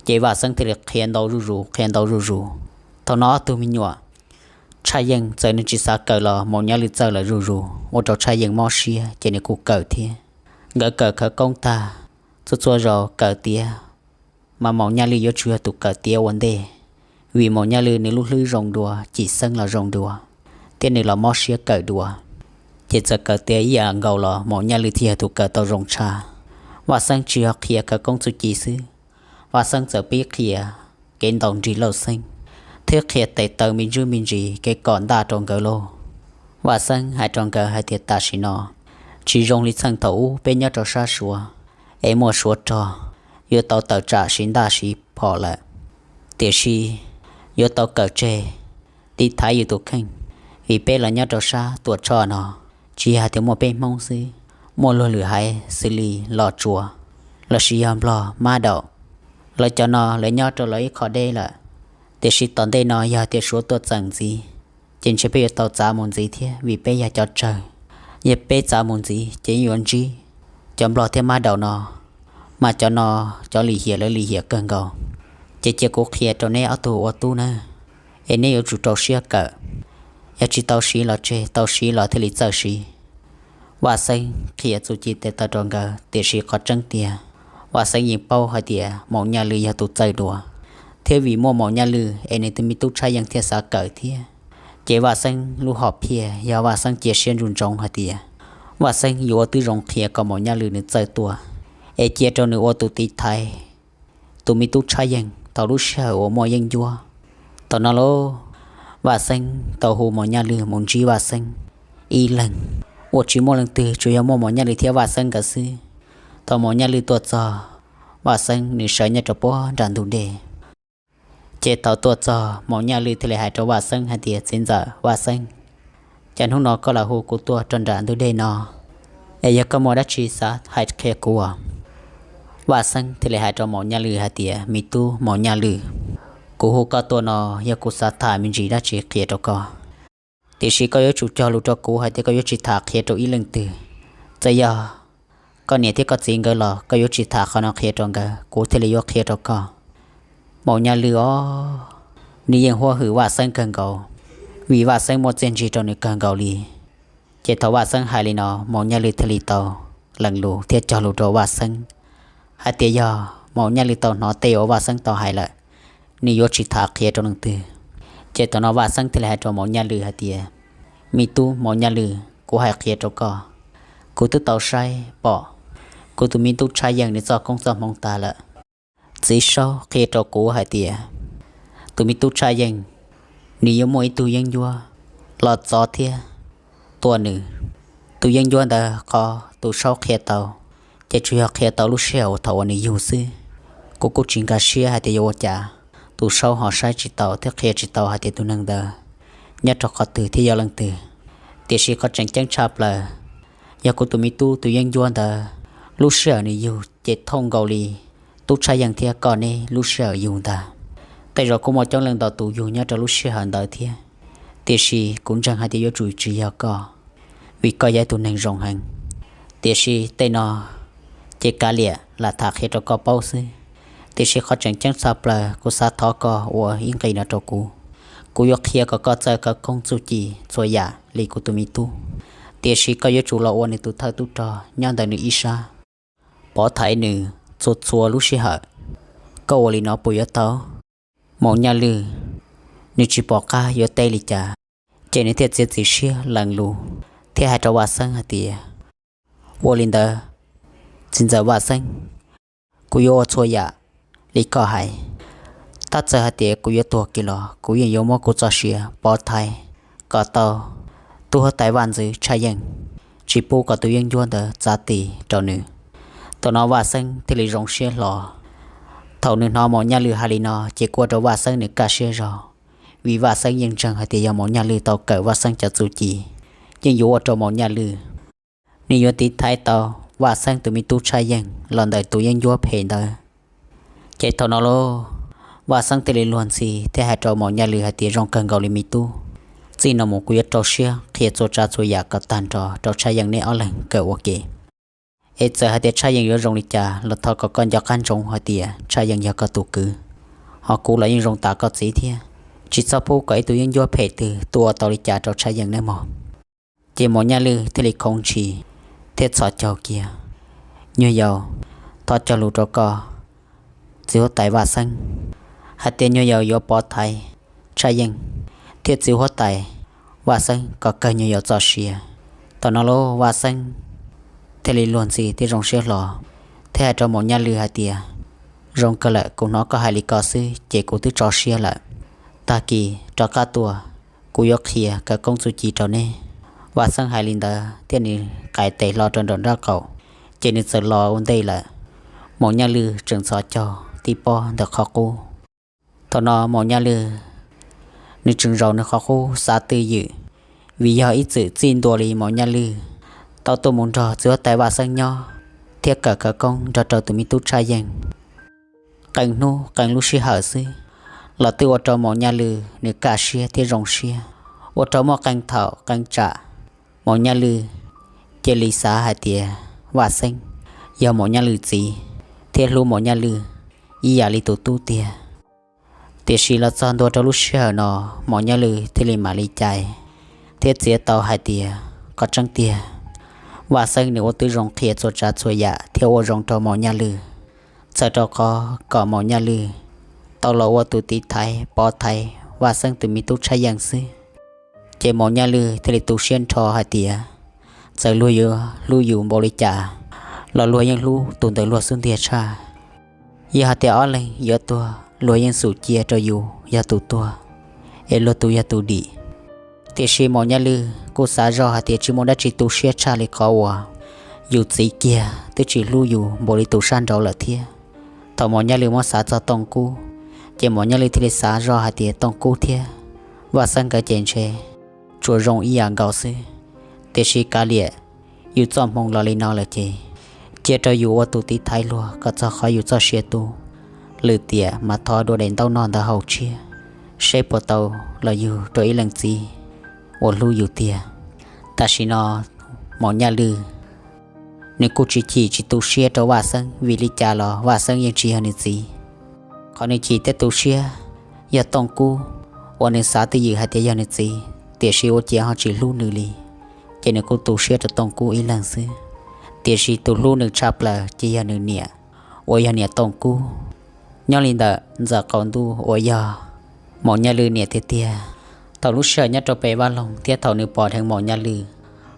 ces Vaj Xeeb thiaj li qhia ntau zuj zus qhia ntau zuj zus. Thaum no ob tug me nyuam Tshaj Yeej txawm nws tsis xav kawm los Maum Nyaj Lwm txawj lawm zuj zus, ua rau Tshaj Yeej mob siab ces nws kuj kawm thiab. Nkawd kawm khawv koob tag, txhua txhua zaus kawm tiav mas Maum Nyaj Lwm yuav tsum yog tus kawm tiav ua ntej, vim Maum Nyaj Lwm nws lub hlwb zoo dua, cim xeeb los zoo dua, thiab nws los mob siab kawm dua. Ces txawm kawm tiav ib yam nkaus los Maum Nyaj Lwm thiaj yog tus kawm tau zoo tshaj. Vaj Xeeb tsis yog qhia khawv koob txuj ci xwb, Vaj Xeeb txawm pib qhia kev ntaus nrig lauj xeeb, thiab qhia tes taw me ntsis me ntsis kev kom ntaj rau nkawd lauj. Vaj Xeeb hais rau nkawd hais tias tam sim no tsis zoo li txheej thaum ub peb nyob rau sab Suav, es muaj Suav rog, yuav tau tawm tsam siv ntaj siv phom lawm, tiam sis yuav tau kawm tseg tiv thaiv yus tus kheej, vim peb los nyob rau sab Tuam Tshoj no, tsis yog hais tias muaj peb Hmoob xwb, muaj luag lwm haiv xws li Los Tsuas, lossis yog Nplog Mab Daum, lawv cov no lawv nyob rau lawv ib qho deb lawm. Tiam sis tom ntej no yog tias Suav tuaj txeem ntxiv, ces ntshe peb yuav tau txav mus ntxiv thiab, vim peb yog cov tsawg. Yog peb txav mus ntxiv ces yeej yuav ntsib cov Nplog thiab Mab Daum no, mas cov no cov lim hiam lawv lim hiam kawg nkaus. Ces cia kuv qhia rau neb ob tug ua tub nawb, es neb yuav tsum rau siab kawm, yog tsis tau siv los tseg, tau siv los thiaj li txawj siv. Vaj Xeeb qhia txuj ci tes taw rau nkawd, tiam sis qhov tseeb tiag Vaj Xeeb yeej paub hais tias Maum Nyaj Lwm yog tus txawj dua, thiab vim muaj Maum Nyaj Lwm es nws tus me tub Tshaj Yeej thiaj xav kawm thiab. Ces Vaj Xeeb lub hom phiaj yog Vaj Xeeb cia siab ntsug ntsoov hais tias Vaj Xeeb yuav ua tib zoo qhia kom Maum Nyaj Lwm nws txawj tuaj, es cia rau nws ua tus tiv thaiv tus me tub Tshaj Yeej thaum lub sij hawm uas muaj yeeb ncuab. Thaum no lauj, Vaj Xeeb tau hu Maum Nyaj Lwm mus ntsib Vaj Xeeb ib leeg, uas tsis muaj leej twg, tsuas yog muaj Maum Nyaj Lwm thiab Vaj Xeeb nkawd xwb. Thaum Maum Nyaj Lwm tuaj txog, Vaj Xeeb nws sawv nyob rau puag nram ntug dej. Ces thaum tuaj txog, Maum Nyaj Lwm thiaj li hais rau Vaj Xeeb hais tias, txiv ntxawm Vaj Xeeb, cas hnub no koj los hu kuv tuaj rau nram ntug dej no, es yog koj muaj dab tsi xav hais qhia kuv? Vaj Xeeb thiaj li hais rau Maum Nyaj Lwm hais tias, Me tub Maum Nyaj Lwm, kuv hu koj tuaj no yog kuv xav tham me ntsis dab tsi qhia rau koj. Tiam sis koj yuav tsum cog lus rau kuv hais tias koj yuav tsis tham qhia rau ib leej twg. Txawm yog koj niam thiab koj txiv nkawd los koj yuav tsis tham qhov no qhia rau nkawd, kuv thiaj li yuav qhia rau koj. Maum Nyaj Lwm os, nws yeej huab hwm Vaj Xeeb kawg nkaus, vim Vaj Xeeb muaj txiaj ntsig rau nws kawg nkaus li. Ces thaum Vaj Xeeb hais li no, Maum Nyaj Lwm thiaj li tau lees lus thiab cog lus rau Vaj Xeeb hais tias yog Maum Nyaj Lwm tau hnov tej uas Vaj Xeeb tau hais lawm, nws yuav tsis tham qhia rau leej twg. Ces thaum no Vaj Xeeb thiaj li hais rau Maum Nyaj Lwm hais tias, Me tub Maum Nyaj Lwm, kuv hais qhia rau koj, kuv twb tau saib pom kuv tus me tub Tshaj Yeej nws txoj koob txoj hmoov tag lawm. Txiv Saub qhia rau kuv hais tias tus me tub Tshaj Yeej nws yuav muaj ib tug yeeb ncuab los txov thiab tua nws. Tus yeeb ncuab ntawd qhov tus Saub qhia tau, ces tsuas yog qhia tau lub sij hawm uas thaum uas nws yug xwb. Kuv kuj tsis nkag siab hais tias yuav ua cas tus Saub ho saib tsis taus thiab qhia tsis tau hais tias tus neeg ntawd nyob rau qhov twg thiab yog leej twg. Tiam sis qhov tseem ceeb tshaj plaws, yog kuv tus me tub tus yeeb ncuab ntawd lub sij hawm nws yug ces thooj nkaus li tub Tshaj Yeej thiab koj neb lub sij hawm yug ntag. Tej zaum kuj muaj coob leej ntau tus yug nyob rau lub sij hawm ntawd thiab, tiam sis kuv ntseeg hais tias yuav tsum tsis yog koj, vim koj yog ib tug neeg zoo heev. Tiam sis tej no ces kav liam, lam tham qhia rau koj paub xwb. Tiam sis qhov tseem ceeb tshaj plaws kuv xav thov koj ua ib nqi no rau kuv. Kuv yuav qhia kom koj txawj khawv koob txuj ci txhua yam li kuv tus me tub. Tiam sis koj yuav tsum los ua nws tus thawj tub rog nyob ntawm nws ib sab, pov thaiv nws txhua txhua lub sij hawm. Koj ua li no puas yuav tau? Maum Nyaj Lwj nws tsis pom qab yuav teb li cas, ces nws thiaj txiav txim siab lees lus thiab hais rau Vaj Xeeb hais tias, Ua li ntawd, txiv ntxawm Vaj Xeeb, kuv yuav ua txhua yam li koj hais. Tab txawm hais tias kuv yuav tuag kiag los kuv yeej yuav muab kuv txoj sia pov thaiv kom tau tub huab tais vaj ntxwv Tshaj Yeej, tsis pub kom tus yeeb ncuab ntawd txav ti rau nws. Thaum no Vaj Xeeb thiaj li zoo siab hlo. Thaum nws hnov Maum Nyaj Lwj hais li no ces kuj ua rau Vaj Xeeb nws kaj siab zog, vim Vaj Xeeb yeej ntseeg hais tias yog Maum Nyaj Lwj tau kawm Vaj Xeeb cov txuj ci, yeej yuav ua rau Maum Nyaj Lwj nws yuav tiv thaiv tau Vaj Xeeb tus me tub Tshaj Yeej los ntawm tus yeeb ncuab phem ntawd. Ces thaum no lauj, Vaj Xeeb thiaj li luag ntxhi thiab hais rau Maum Nyaj Lwj hais tias, Zoo kawg nkaus li me tub, txij no mus kuv yuav rau siab qhia txhua tsav txhua yam kom tag nrho rau Tshaj Yeej neb ob leeg kawm ua ke. Es txawm hais tias Tshaj Yeej yuav zoo li cas los thov kom koj nco qab ntsoov hais tias Tshaj Yeej yog koj tus kwv, ho kuv los yeej zoo tas koj txiv thiab. Tsis txhob pub kom ib tug yeeb ncuab phem twg tuaj ua tau li cas rau Tshaj Yeej nawb mog. Ces Maum Nyaj Lwj thiaj li khoov ntshis thiab txhos caug kiag. Nyuag yaus, thov cog lus rau koj txiv huab tais Vaj Xeeb hais tias nyuag yaus yuav pov thaiv Tshaj Yeej thiab txiv huab tais Vaj Xeeb kom kawg nyuag yaus txoj sia. Thaum no lauj, Vaj Xeeb thiaj li luag ntxhi thiab zoo siab hlo thiab hais rau Maum Nyaj Lwj hais tias, Zoo kawg lawm, kuv hnov koj hais li ko xwb ces kuv twb tso siab lawm. Tag kis rov qab tuaj, kuv yuav qhia khawv koob txuj ci rau neb. Vaj Xeeb hais li ntawd thiab nws qais tes hlo rau nraum nraub qaum, ces nws txawm los ua ntej lawm. Maum Nyaj Lwj tseem txhos caug tib pob ntawm qhov qub. Thaum no Maum Nyaj Lwj nws tseem zaum nws qhov qub xav twj ywm, vim yog ib txwm txij ntua li Maum Nyaj Lwj tau tuaj mus nrog txiv huab tais Vaj Xeeb nyob thiab kawm khawv koob nrog rau tus me tub Tshaj Yeej qee hnub qee lub sij hawm xwb, los twb ua rau Maum Nyaj Lwj nws kaj siab thiab zoo siab, ua rau muaj qee thaum qee tsam Maum Nyaj Lwj cia li xav hais tias Vaj Xeeb yog Maum Nyaj Lwj txiv thiab hlub Maum Nyaj Lwj ib yam li tus tub tiag. Tiam sis los txog ntua rau lub sij hawm no, Maum Nyaj Lwj thiaj li mam li cais thiab txiav tau hais tias qhov tseeb tiag, Vaj Xeeb nws ua tib zoo qhia txhua tsav txhua yam thiab ua zoo rau Maum Nyaj Lwj, txhawm rau qhov kom Maum Nyaj Lwj tau los ua tus tiv thaiv pov thaiv Vaj Xeeb tus me tub Tshaj Yeej xwb. Ces Maum Nyaj Lwj thiaj li tu siab nrho hais tias, txawm luag yuav hlub yus npaum li cas los luag yeej hlub tus ntawm luag xub ntiag tshaj. Yog hais tias ob leeg yuav tuag, luag yeej xum cia rau yus yog tus tuag, es luag tus yog tus dim. Tiam sis Maum Nyaj Lwj kuj xav zoj hais tias tsis muaj dab tsi tu siab tshaj li qhov uas yus txiv kiag twb tsis hlub yus npaum li tus sab nraud lawm thiab. Thaum Maum Nyaj Lwj muab xav txog Tooj Kub, ces Maum Nyaj Lwj thiaj li xav zoj hais tias Tooj Kub thiab Vaj Xeeb nkawd ces ntshe tsuas zoo ib yam nkaus xwb. Tiam sis kav liam, yus txoj hmoo los li no lawm ces cia rau yus ua tus tiv thaiv luag kom txog qhov yus txoj sia tu. Lwm tiam mas thov dua daim ntaub no ntawd haus tshiab, seb puas tau los yug rau ib leej txiv uas hlub yus tiag. Tam sim no Maum Nyaj Lwj nws kuj tsis chim tsis tu siab rau Vaj Xeeb, vim li cas los Vaj Xeeb yeej tsis yog nws txiv. Qhov nws chim thiab tu siab yog Tooj Kub, uas nws xav twj ywm hais tias yog nws txiv, tiam sis ua ciav ho tsis hlub nws li, ces nws kuj tu siab rau Tooj Kub ib leeg xwb. Tiam sis tus hlub nws tshaj plaws ces yog nws niam, uas yog niam Tooj Kub. Nyob li ntawm Ntxawm Qaum Ntuj uas yog Maum Nyaj Lwj niam tiag tiag, thaum lub sij hawm nyob rau pem vaj loog thiab thaum nws pom dheev Maum Nyaj Lwj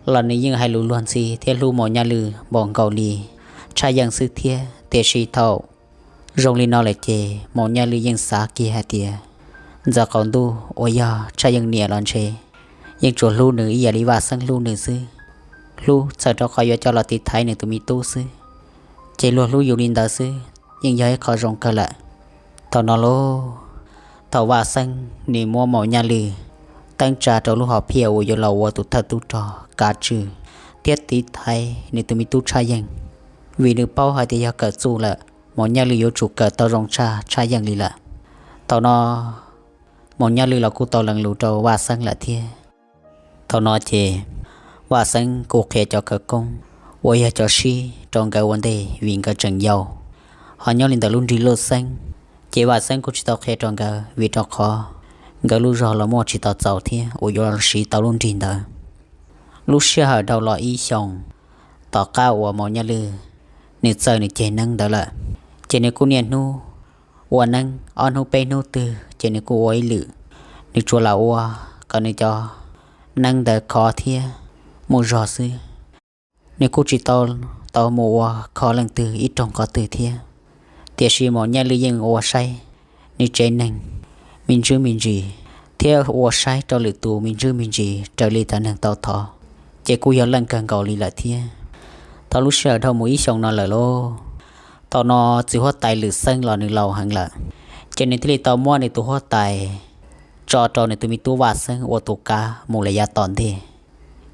los nws yeej hais lus luag ntxhi thiab hlub Maum Nyaj Lwj npaum nkaus li Tshaj Yeej xwb thiab. Tiam sis thaum zoo li no lawm ces Maum Nyaj Lwj yeej xav kiag hais tias Ntxawm Qaum Ntuj uas yog Tshaj Yeej niam los ntshe yeej tsuas hlub nws ib yam li Vaj Xeeb hlub nws xwb, hlub txhawm rau qhov yuav coj los tiv thaiv nws tus me tub xwb. Ces luag hlub yus li ntawd xwb yeej yog ib qho zoo kawg lawm. Thaum no lauj, thaum Vaj Xeeb nws muab Maum Nyaj Lwj teeb tsa rau lub hom phiaj uas yuav los ua tus thawj tub rog kav tswj thiab tiv thaiv nws tus me tub Tshaj Yeej, vim nws paub hais tias yog kawm txuj lawm Maum Nyaj Lwj yuav tsum kawm tau zoo tshaj Tshaj Yeej li lawm. Thaum no Maum Nyaj Lwj los kuj tau lees lus rau Vaj Xeeb lawm thiab. Thaum no ces Vaj Xeeb kuj qhia cov khawv koob uas yog cov sib rau nkawd ua ntej vim nkawd tseem yau. Ho nyob li ntawm lub nrig luj xeeb, ces Vaj Xeeb kuj tsis tau qhia rau nkawd vim rau qhov nkawd lub zog los muaj tsis tau txaus thiab uas yuav siv tau lub nrig ntawd. Lub sij hawm dhau los ib xyoos, tom qab uas Maum Nyaj Lwj nws txawj nws ceg neeb ntawd lawm, ces nws kuj niaj hnub ua neeb, ob hnub peb hnub twg ces nws kuj ua ib lwm. Nws tsuas lam ua kom nws cov neeb ntawd khov thiab muaj zog xwb. Nws kuj tsis tau tau mus ua kho leej twg ib rooj qhov twg thiab. Tiam sis Maum Nyaj Lwj yeej ua saib nws tsev neeg me ntsis me ntsis, thiab ua saib rau lwm tus me ntsis me ntsis raws li cov neeg tau thov, ces kuj yog leej kawg nkaus li lawm thiab. Thaum lub sij hawm dhau mus ib xyoos no lawm lauj, thaum no txiv huab tais Lwm Xeeb los nws laus heev lawm, ces nws thiaj li tau muab nws tus huab tais tso rau nws tus me tub Vaj Xeeb ua tus kav mus lawm yav tom ntej.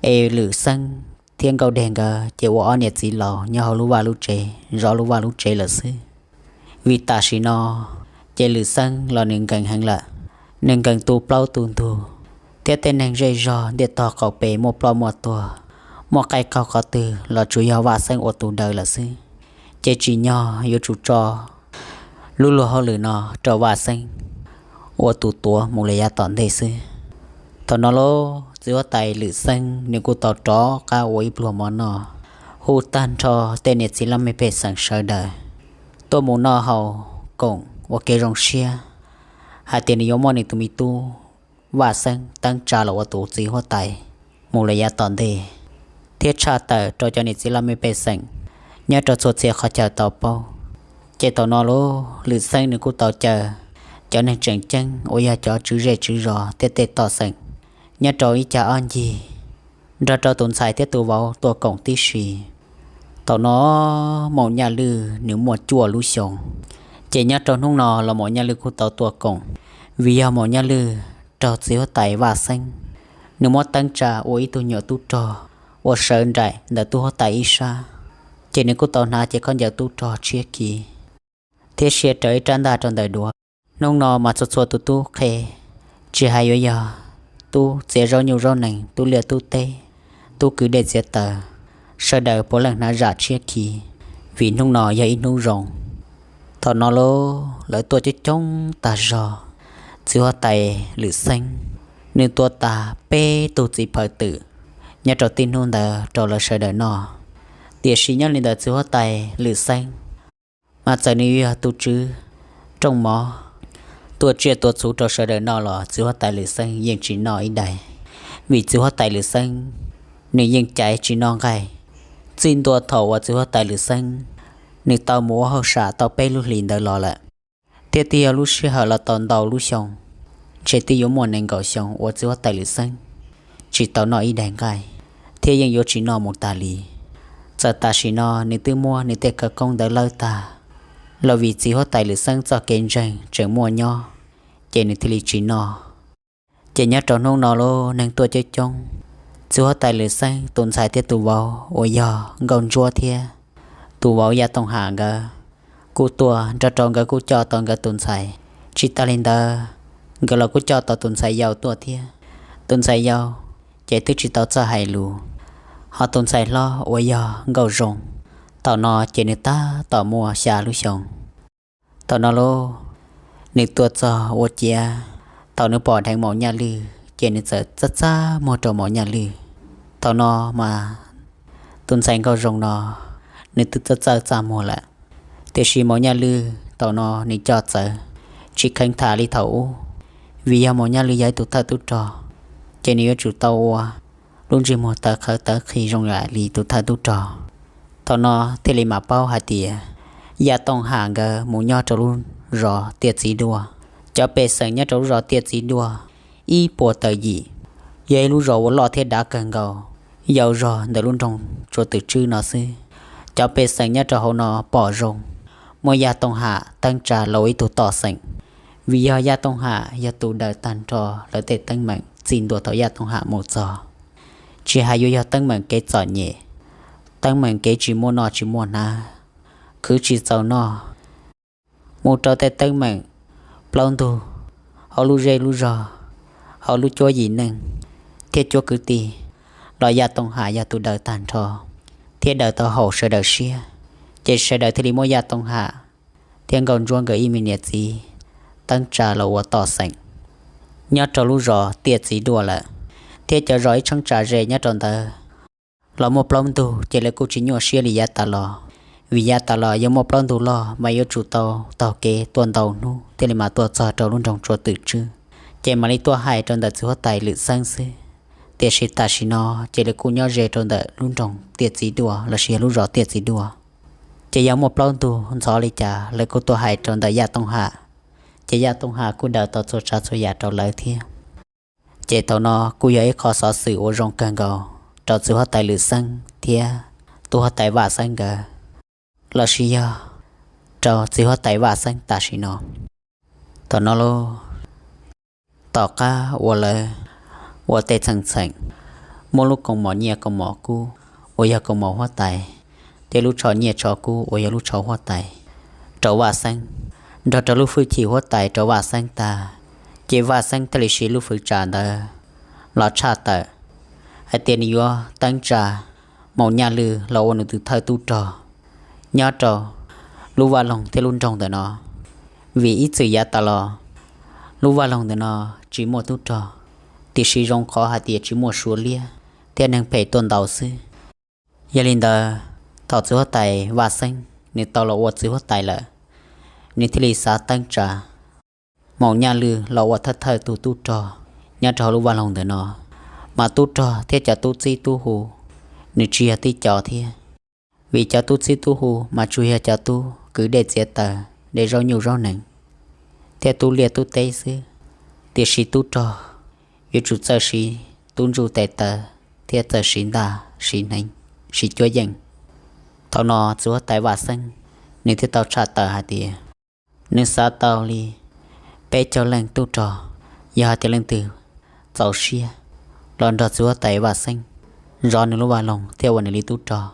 Es Lwm Xeeb thiab Nkauj Dej nkawd ces ua ob niam txiv laus nyob hauv lub vaj lub tsev, zov lub vaj lub tsev lawm xwb. Vim tam sim no ces Lwm Xeeb los nws nkees heev lawm, nws nkees tu plaub tu ntug, thiab tej neeg zej zog ntiaj tog qaum pes muaj ploj muaj tuag, muaj qaij qaug qhov twg los tsuas yog Vaj Xeeb ua tus daws lawm xwb. Ces tsim nyog yuav tsum tso lub luag hauj lwm no rau Vaj Xeeb ua tus tuav mus lawm yav tom ntej xwb. Thaum no lauj, txiv huab tais Lwm Xeeb nws kuj tau rov qab ua ib pluag mov noj, hu tag nrho tej niam txiv laj mej pej xeem sawv daws tuaj mus noj haus koom ua kev zoo siab hais tias nws yuav muab nws tus me tub Vaj Xeeb teeb tsa los ua tus txiv huab tais mus lawm yav tom ntej, thiab tshaj tawm rau cov niam txiv laj mej pej xeem nyob rau txhua txhia qhov chaw tau paub. Ces thaum no lauj, Lwm Xeeb nws kuj tau caw cov neeg tseem ceeb uas yog cov tswv zej tswv zos thiab tej toj xeem nyob rau ib cag ob ncig nrog rau tus ntxhais thiab tus vauv tuaj koom tib si. Thaum no Maum Nyaj Lwj nws muaj cuaj lub xyoos, ces nyob rau hnub no los Maum Nyaj Lwj kuj tau tuaj koom, vim yog Maum Nyaj Lwj raug txiv huab tais Vaj Xeeb nws muab teeb tsa ua ib tug nyuam tub rog uas sawv nraim ntawm tub huab tais ib sab, ces nws kuj tau hnav cev khaub ncaws tub rog tshiab khiv thiab sia raws ib rab ntaj rau ntawm duav. Hnub no mas txhua txhua tus tub qhe, tsis hais yuav yog tub txiav zaub nyuj zaub nees, tub liaj tub teb, tub kwv dej txiav taws, sawv daws puav leej hnav zam tshiab khiv, vim hnub no yog ib hnub zoo. Thaum no lauj, lawv tuaj coob coob tag zog. Txiv huab tais Lwm Xeeb nws tua tag peb tug txiv phaw twm nyob rau tib hnub ntawd rau lawv sawv daws noj. Tiam sis nyob li ntawd txiv huab tais Lwm Xeeb mas txawm nws yog tus tswv rooj mov tua tsiaj tua txhuv rau sawv daws noj los txiv huab tais Lwm Xeeb yeej tsis noj ib daim, vim txiv huab tais Lwm Xeeb nws yeej caiv tsis noj nqaij. Txij ntua thaum uas txiv huab tais Lwm Xeeb nws tau mus ua hauj sam tau peb lub hlis ntawd los lawm, thiab twb yog lub sij hawm los tau ntau lub xyoo, ntshe twb yuav muaj nees nkaum xyoo uas txiv huab tais Lwm Xeeb tsis tau noj ib daim nqaij, thiab yeej yuav tsis noj mus tas li. Txawm tam sim no nws twb muab nws tej khawv koob ntawd lawb tag los vim txiv huab tais Lwm Xeeb txoj kev ntseeg tseem muaj nyob, ces nws thiaj li tsis noj. Ces nyob rau hnub no lauj, neeg tuaj coob coob, txiv huab tais Lwm Xeeb tus ntxhais thiab tus vauv uas yog Nkauj Ntsuab thiab tus tus vauv Yaj Tooj Ham nkawd kuj tuaj nrog rau nkawd kuj coj tau nkawd tus ntxhais. Tsis tas li ntawd, nkawd los kuj coj tau tus ntxhais yau tuaj thiab. Tus ntxhais yau ces twb tsis tau txawj hais lus, ho tus ntxhais hlob uas yog Nkauj Zoo, thaum no ces nws tab tom muaj xya lub xyoo. Thaum no lauj, nws tuaj txog ua ciav, thaum nws pom dheev Maum Nyaj Lwj ces nws txawm txaj txaj muag rau Maum Nyaj Lwj. Thaum no mas tus ntxhais Nkauj Zoo no nws twb txawj txaj txaj muag lawm, tiam sis Maum Nyaj Lwj thaum no nws coj txawv, tsis kheev tham li thaum ub. Vim yog Maum Nyaj Lwj yog ib tug thawj tub rog, ces nws yuav tsum tau ua lub ntsej muag tawv qhawv tawv qhi zoo li tus thawj tub rog. Thaum no thiaj li mam paub hais tias Yaj Tooj Ham nkawd mus nyob rau lub zos Tiaj Txiv Duaj. Cov pej xeem nyob rau lub zos Tiaj Txiv Duaj ib puas tawm yim, yog ib lub zos uas loj thiab dav kawg nkaus, yau zog ntawm lub nroog Tsua Twm Tswb no xwb. Cov pej xeem nyob rau hauv no pom zoo muab Yaj Tooj Ham teeb tsa los ua ib tug tom xeem, vim yog Yaj Tooj Ham yog tus daws tag nrho lawv tej teeb meem txij ntua thaum Yaj Tooj Ham mus txog. Tsis hais yuav yog teeb meem kev txom nyem, teeb meem kev tsis muaj noj tsis muaj hnav, khwv tsis txaus noj, mus rau tej teeb meem plaub ntug hauv lub zej lub zog, hauv lub cuab yim neej thiab cuab kwv tij, los Yaj Tooj Ham yog tus daws tag nrho thiab daws tau haum sawv daws siab. Ces sawv daws thiaj li muab Yaj Tooj Ham thiab Nkauj Ntsuab nkawd ib me niam txiv teeb tsa los ua tom xeem nyob rau lub zos Tiaj Txiv Duaj lawm, thiab cov zos ib cheeb tsam ze nyob rau ntawd los muaj plaub ntug ces lawv kuj tsis nyuaj siab li yav tas los, vim yav tas los yog muaj plaub ntug loj mas yuav tsum tau taug kev tuaj ntau hnub thiaj li mam tuaj txog rau lub nroog Tsua Twm Tswb, ces mam li tuaj hais rau ntawm txiv huab tais Lwm Xeeb xwb. Tiam sis tam sim no ces lawv kuj nyob ze rau ntawm lub nroog Tiaj Txiv Duaj lossis yog lub zos Tiaj Txiv Duaj. Ces yog muaj plaub ntug ntxhov li cas lawv kuj tuaj hais rau ntawm Yaj Tooj Ham, ces Yaj Tooj Ham kuj daws tau txhua tsav txhua yam rau lawv thiab. Ces thaum no kuj yog ib qho xov xwm uas zoo kawg nkaus rau txiv huab tais Lwm Xeeb thiab tub huab tais Vaj Xeeb nkawd, lossis yog rau txiv huab tais Vaj Xeeb tam sim no. Thaum no lauj, tom qab uas lawv ua tej txheem txheem, muab lub koom mom nyiaj koom mom kub uas yog koom mom huab tais, thiab lub tsho nyiaj tsho kub uas yog lub tsho huab tais rau Vaj Xeeb, nrog rau lub hwj chim huab tais rau Vaj Xeeb tag, ces Vaj Xeeb thiaj li siv lub fwv tsam ntawd los tshaj tawm hais tias nws yuav teeb tsa Maum Nyaj Lwj los ua nws tus thawj tub rog nyob rau lub vaj loog thiab lub nroog ntawm no. Vim ib txwm yav tas los lub vaj loog ntawm no tsis muaj tub rog, tiam sis zoo qhov hais tias tsis muaj Suav liab thiab neeg phem tuaj ntaus xwb. Yog li ntawd, thaum txiv huab tais Vaj Xeeb nws tau los ua txiv huab tais lawm, nws thiaj li xav teeb tsa Maum Nyaj Lwj los ua thawj thawj tus tub rog nyob rau hauv lub vaj loog ntawm no. Mas tub rog thiab cov tub txib tub hu nws tsis yog tib co thiab, vim cov tub txib tub hu mas tsuas yog cov tub kwv dej txiav taws, de zaub nyuj zaub nees, thiab tub liaj tub teb xwb. Tiam sis tub rog yuav tsum txawj siv tub ntsuj tes taw thiab txawj siv ntaj siv hneev, siv cuab yeej. Thaum no txiv huab tais Vaj Xeeb nws thiaj tau tshaj tawm hais tias nws xav tau li peb caug leej tub rog. Yog hais tias leej twg txaus siab los nrog txiv huab tais Vaj Xeeb zov nws lub vaj loog thiab ua nws li tub rog,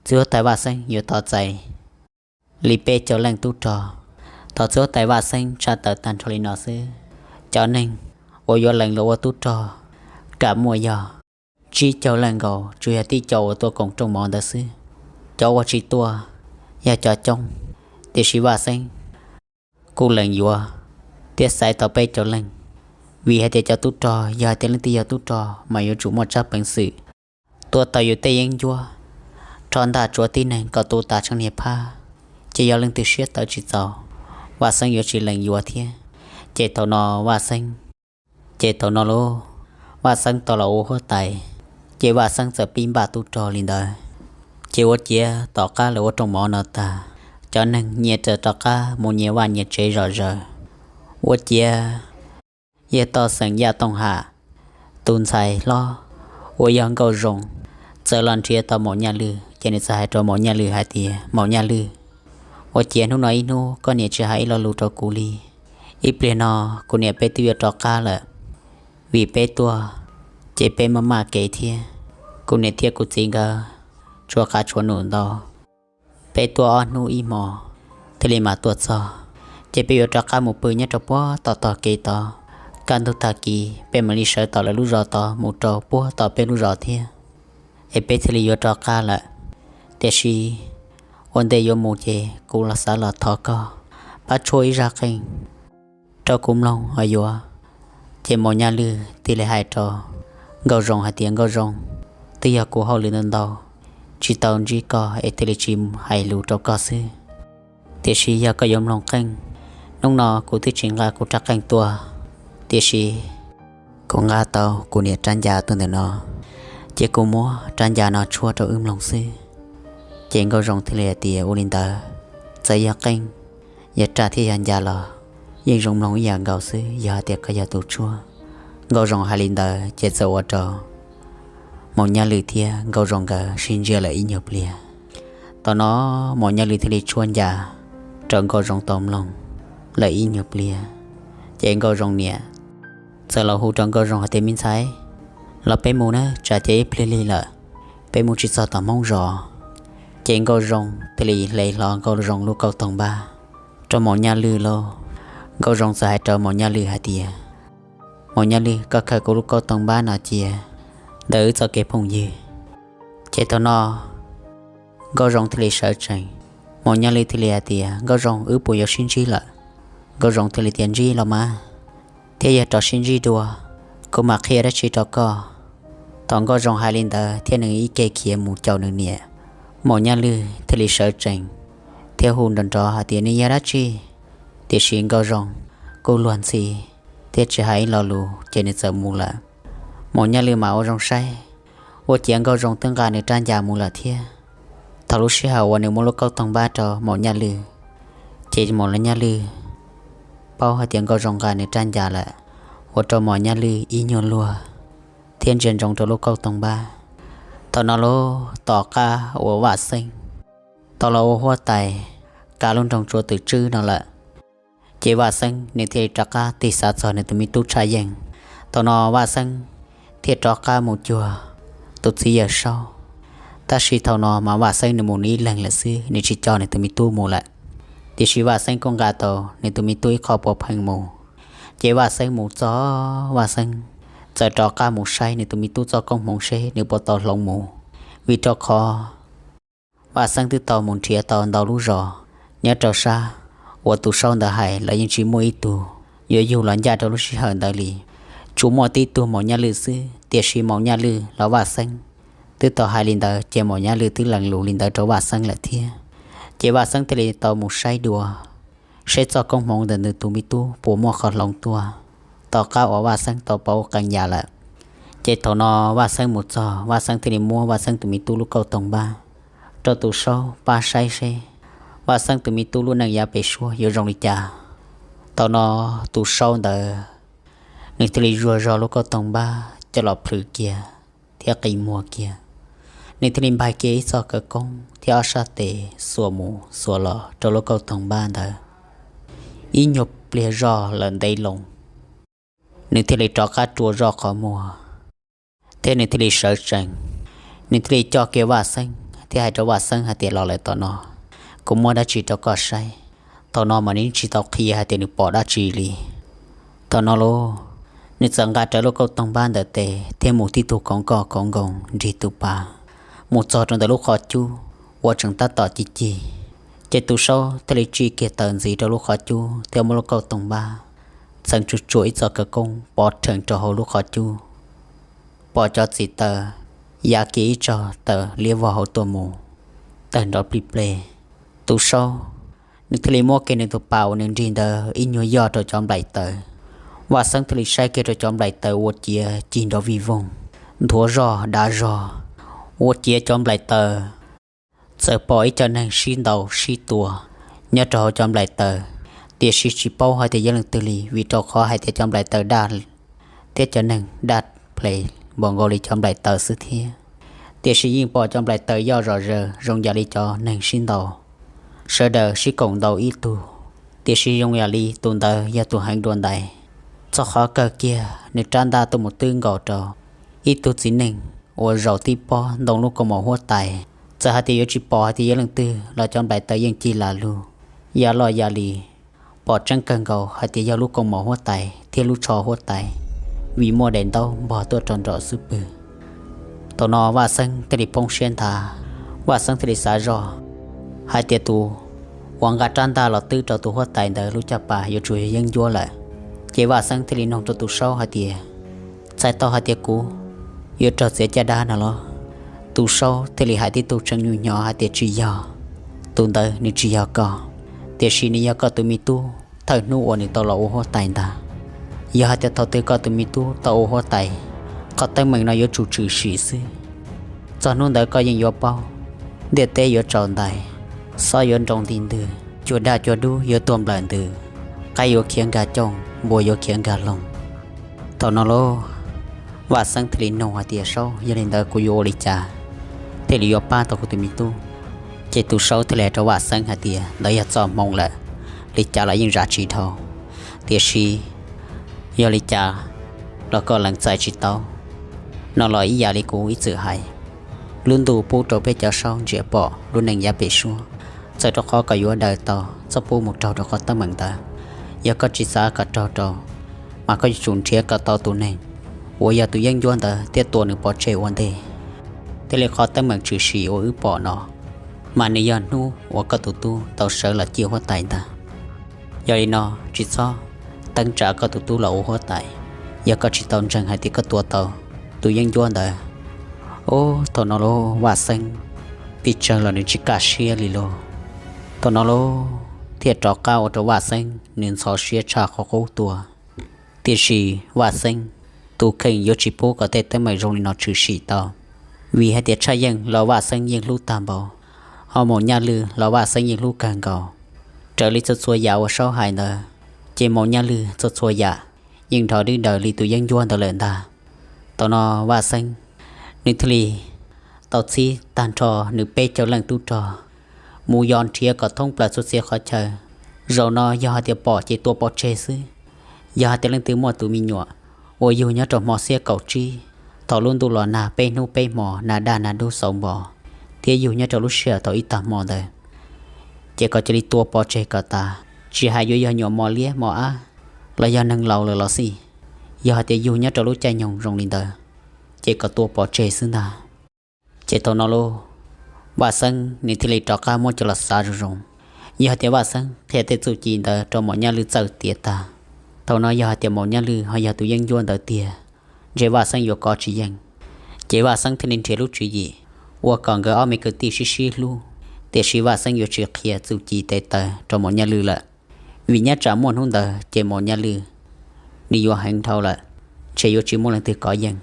txiv huab tais Vaj Xeeb yuav tos txais li peb caug leej tub rog. Thaum txiv huab tais Vaj Xeeb tshaj tawm tag nrho li no xwb, cov neeg uas yuav lees los ua tub rog kam muaj yog tsib caug leej nkaus, tsuas yog tib co uas tuaj koom rooj mov ntawd xwb. Cov uas tsis tuaj yog cov coob, tiam sis Vaj Xeeb kuj lees yuav thiab xaiv tau peb caug leej, vim hais tias cov tub rog yog hais tias leej twg yog tub rog mas yuav tsum muaj tsab peev xwm tua tau yus tej yeeb ncuab, rho ntaj tsuav tib neeg kom tu tas tsheej niag phab, ces yog leej twg siab tawv tsis txaus, Vaj Xeeb yuav tsis lees yuav thiab. Ces thaum no Vaj Xeeb, ces thaum no lauj, Vaj Xeeb tau los ua huab tais, ces Vaj Xeeb txawm pib npaj tub rog li ntawd. Ces ua ciav tom qab lawv ua rooj mov no tag, cov neeg nyias txawm rov qab mus nyias vaj nyias tsev zom zaws. Ua ciav yawg toj xeem Yaj Tooj Ham tus ntxhais hlob uas yog Nkauj Zoo txawm los nrhiav tau Maum Nyaj Lwj, ces nws txawm hais rau Maum Nyaj Lwj hais tias, Maum Nyaj Lwj, ua ciav hnub no ib hnub koj niam tsis hais ib lo lus rau kuv li. Ib pliag no kuv niam peb twb yuav rov qab lawm, vim peb tuaj ces peb maj maj kev thiab, kuv niam thiab kuv txiv nkawd tshuav qav tshuav num ntau. Peb tuaj ob hnub ib hmo thiaj li mam tuaj txog, ces peb yuav rov qab mus pw nyob rau puag tom tog kev tod. Kaj ntug tag kis peb mam li sawv tom lawv lub zos tod mus rau puag tom peb lub zos thiab, es peb thiaj li yuav rov qab lawm. Tiam sis ua ntej yuav mus ces kuv los xav los thov koj pab tshuab ib zaj qeej rau kuv mloog os yuav. Ces Maum Nyaj Lwj thiaj li hais rau Nkauj Zoo hais tias, Nkauj Zoo, twb yog kuv hauj lwm ntau ntau, tsis tau ntsib koj es thiaj li tsis hais lus rau koj xwb. Tiam sis yog koj yuav mloog qeej, hnub no kuv twb tsis nqa kuv rab qeej tuaj, tiam sis kuv nqa tau kuv niam rab ncas tuaj ntawm no, ces kuv muab rab ncas no tshuab rau wb mloog xwb. Ces Nkauj Zoo thiaj li hais tias, Ua li ntawd, txawm yog qeej, yog raj thiab yog ncas los yeej zoo mloog ib yam nkaus xwb, yog hais tias koj yog tus tshuab. Nkauj Zoo hais li ntawd ces txawm ua rau Maum Nyaj Lwj thiab Nkauj Zoo nkawd sib ntsia lawm ib nyuag pliag. Thaum no Maum Nyaj Lwj thiaj li tshuab ncas rau Nkauj Zoo tau mloog lawm ib nyuag pliag. Ces Nkauj Zoo niam txawm los hu rau Nkauj Zoo hais tias, Me ntxhais, los peb mus na, tsam ces ib pliag lig lawm, peb mus tsis txog tom Hmoob zos. Ces Nkauj Zoo thiaj li hle hlo Nkauj Zoo lub kauj toog npab rau Maum Nyaj Lwj lauj. Nkauj Zoo txawm hais rau Maum Nyaj Lwj hais tias, Maum Nyaj Lwj, koj khaws kuv lub kauj toog npab no cia ntawm wb txoj kev phooj ywg. Ces thaum no Nkauj Zoo thiaj li sawv tsees, Maum Nyaj Lwj thiaj li hais tias, Nkauj Zoo, wb puas yuav sib ntsib lawm? Nkauj Zoo thiaj li tias, Ntsib los mas, thiab yog rov sib ntsib dua, kuv mam qhia dab tsi rau koj. Thaum Nkauj Zoo hais li ntawd thiab nws ib ke khiav mus caum nws niam, Maum Nyaj Lwj thiaj li sawv tsees thiab hu nrov nrov hais tias, Nws yog dab tsi? Tiam sis Nkauj Zoo kuj luag ntxhi thiab tsis hais ib lo lus ces nws txawm mus lawm. Maum Nyaj Lwj mas ua zoo saib, ua ciav Nkauj Zoo twb nqa nws rab ncas mus lawm thiab. Thaum lub sij hawm uas nws muab lub kauj toog npab rau Maum Nyaj Lwj, ces Maum Nyaj Lwj paub hais tias Nkauj Zoo nqa nws rab ncas lawm, ua rau Maum Nyaj Lwj ib nyuag luag thiab ntsia ntsoov rau lub kauj toog npab. Thaum no lauj, tom qab uas Vaj Xeeb tau los ua huab tais kav lub nroog Tsua Twm Tswb no lawm, ces Vaj Xeeb nws thiaj li rov qab tig xav txog nws tus me tub Tshaj Yeej. Thaum no Vaj Xeeb thiaj rov qab mus cuag tus txiv Yawg Saub. Tab sis thaum no mas Vaj Xeeb nws mus nws ib leeg lawm xwb, nws tsis coj nws tus me tub mus lawm. Tiam sis Vaj Xeeb kuj nqa tau nws tus me tub ib qho puav pheej mus. Ces Vaj Xeeb mus txog, Vaj Xeeb txawm rov qab mus saib nws tus me tub txoj koob hmoov seb nws puas tau hloov mus, vim rau qhov Vaj Xeeb twb tau mus nrhiav tau ntau lub zos nyob rau sab uas tus Saub ntawd hais los yeej tsis muaj ib tug yuav yug los ncaj rau lub sij hawm ntawd li, tsuas muaj tib tug Maum Nyaj Lwj xwb. Tiam sis Maum Nyaj Lwj los Vaj Xeeb twb tau hais li ntawd ces Maum Nyaj Lwj twb lees lus li ntawd rau Vaj Xeeb lawm thiab. Ces Vaj Xeeb thiaj li tau mus saib dua seb txoj koob hmoov ntawm nws tus me tub puas muaj qhov hloov tuaj, tom qab uas Vaj Xeeb tau pauv qee yam lawm. Ces thaum no Vaj Xeeb mus txog, Vaj Xeeb thiaj li muab Vaj Xeeb tus me tub lub kauj toog npab rau tus Saub pab saib seb Vaj Xeeb tus me tub lub neej yav pem suab yuav zoo li cas. Thaum no tus Saub ntawd nws thiaj li zuag zog lub kauj toog npab coj los plhws kiag thiab qi muag kiag. Nws thiaj li npaj kiag ib txoj kawv koob thiab ob sab tes xuas mus xuas los rau lub kauj toog npab ntawd. Ib nyuag pliag zoj lawm ntev loo, nws thiaj li rov qab rua zoj qhov muag, thiab nws thiaj li sawv tsees. Nws thiaj li coj kiag Vaj Xeeb thiab hais rau Vaj Xeeb hais tias, Los lawm tom no, kuv muab dab tsi rau koj saib. Thaum no mas nws tsis tau qhia hais tias nws pom dab tsi li. Thaum no lauj, nws txawm nqa rawv lub kauj toog npab ntawm tes thiab mus tib tug koov koj koov nkoos nrig tus pas mus txog rau ntawm lub qhov cub uas tseem tab tom cig cig. Ces tus Saub thiaj li tsim kiag taws ntxiv rau lub qhov cub thiab muab lub kauj toog npab txheev tsuj tsuam ib txoj kawv koob pov rhees rau hauv lub qhov cub, pom cov txiv taws ya kiag ib tsob taws liab vog hauv tuaj mus, tawg nrov plig pleg. Tus Saub nws thiaj li muab kiag nws tus pas uas nws nrig ntawd ib nyuag yoj rau cov nplaim taws. Vaj Xeeb thiaj li saib kiag rau cov nplaim taws ua ciav cig nrov vij voog, nthuav zog dav zog, ua ciav cov nplaim taws txawm pom ib co neeg sib ntaus sib tua nyob rau hauv cov nplaim taws, tiam sis tsis paub hais tias yog leej twg li, vim rau qhov hais tias cov nplaim taws daj thiab cov neeg daj ples npaum nkaus li cov nplaim taws xwb thiab. Tiam sis yeej pom cov nplaim taws yoj zom zaws zoo yam li cov neeg sib ntaus, sawv daws sib koom ntaus ib tug, tiam sis zoo yam li tus ntawd yog tus heev dua ntais, txog qhov kawg kiag nws rab ntaj tuaj mus twb nkaus rau ib tug txiv neej uas zaum tib pob ntoo lub kaus mom huab tais Txawm hais tias yuav tsis pom hais tias yog leej twg los cov nplaim taws yeej cig lam lug ya loj ya li. Pom tseeb kawg nkaus hais tias yog lub kooj mom huab tais thiab lub tsho huab tais, vim muaj daim ntaub npog tuaj rau nraum xub pwg. Thaum no Vaj Xeeb thiaj li poob siab nthav, Vaj Xeeb thiaj li xav zoj hais tias tus uas nqa rab ntaj los twb rau tus huab tais ntawd lub caj pas yuav tsum yog yeeb ncuab lawm. Ces Vaj Xeeb thiaj li nug rau tus saub hais tias, txhais tau hais tias kuv yuav raug txiav caj dab no los? Tus saub thiaj li hais tib tug tseem nyuaj hnyo hais tias tsis yog, tus ntawd nws tsis yog koj, tiam sis nws yog koj tus me tub thawj hnub uas nws tau los ua huab tais ntag. Yog hais tias thaum twg koj tus me tub tau ua huab tais, qhov teeb meem no yuav tsum tshwm sim xwb. Txog hnub ntawd koj yeej yuav paub, ntiaj teb yuav tsaus ntais, xob yuav nroo nti ntwg, cua daj cua dub yuav tuag nplawm ntws, qaib yuav khiav nkag cooj, npua yuav khiav nkag loog. Thaum no lauj, Vaj Xeeb thiaj li nug hais tias, saub, yog li ntawd kuv yuav ua li cas thiaj li yuav pab tau kuv tus me tub? Ces tus saub thiaj li hais rau Vaj Xeeb hais tias, ntawd yog txoj hmoo lawm, li cas los yeej zam tsis dhau, tiam sis yog li cas los koj lees txais tsis tau. No los ib yam li kuv ib txwm hais, lub ntuj pub rau peb cov saub ntsia pom lub neej yav pem suab, txawm rau qhov kom yuav daws tau, txhob pub mus raug rau qhov teeb meem ntawd. Yog koj tsis xav kom raug rau, mas koj yuav tsum nrhiav kom tau tus neeg uas yog tus yeeb ncuab ntawd thiab tua nws pov tseg ua ntej, thiaj li qhov teeb meem tshwm sim uas wb pom no, mas nws yog hnub uas koj tus tub tau sawv los ciaj huab tais ntag. Yog li no, tsis txhob teeb tsa koj tus tub los ua huab tais, yog koj tsis tau ntseeg hais tias koj tua tau tus yeeb ncuab ntawd. Ub, thaum no lauj, Vaj Xeeb pib tsawg los nws tsis kaj siab li lauj. Thaum no lauj, thiaj rov qab ua rau Vaj Xeeb nws ntxhov siab tshaj qhov qub tuaj. Tiam sis Vaj Xeeb tus kheej yuav tsis pub kom tej teeb meem zoo li no tshwm sim tau, vim hais tias tshaj yeej los Vaj Xeeb yeej hlub tag npaum, ho Maum Nyaj Lwj los Vaj Xeeb yeej hlub kawg nkaus. Raws li txhua txhua yam uas saub hais ntawd, ces Maum Nyaj Lwj txhua txhua yam yeej nrov dwb daws li tus yeeb ncuab ntawd lawm ntag. Thaum no Vaj Xeeb nws thiaj li tau txhib tag nrho nws peb caug leej tub rog mus yos nrhiav kom thoob plaws txhua txhia qhov chaw. Zaum no yog hais tias pom ces tua pov tseg xwb. Yog hais tias leej twg muaj tus me nyuam uas yug nyob rau hmo xiab kaum tsib, thaum lub ntuj los nag peb hnub peb hmo, nag daj nag dub xauv npo, thiab yug nyob rau lub sij hawm thaum ib tag hmo ntawd, ces kom cia li tua pov tseg kom tas, tsis hais yuav yog nyuam mos liab mos ab los yog neeg laus lawm los xij. Yog hais tias yug nyob rau lub caij nyoog zoo li ntawd, ces kom tua pov tseg xwb ntag. Ces thaum no lauj, Vaj Xeeb nws thiaj li rov qab muab coj los xav zoo zoo. Yog hais tias Vaj Xeeb qhia tej txuj ci ntawd rau Maum Nyaj Lwj txawj tiav tag, thaum no yog hais tias Maum Nyaj Lwj ho yog tus yeeb ncuab ntawd tiag, ntshe Vaj Xeeb yuav kov tsis yeej. Ces Vaj Xeeb thiaj li nrhiav lub tswv yim ua kom nkawd ob me kwv tij sib sib hlub, tiam sis Vaj Xeeb yuav tsis qhia txuj ci tes taw rau Maum Nyaj Lwj lawm, vim nyob tsam muaj hnub ntawd ces Maum Nyaj Lwj nws yuav heev dhau lawm, ntshe yuav tsis muaj leej twg kov yeej.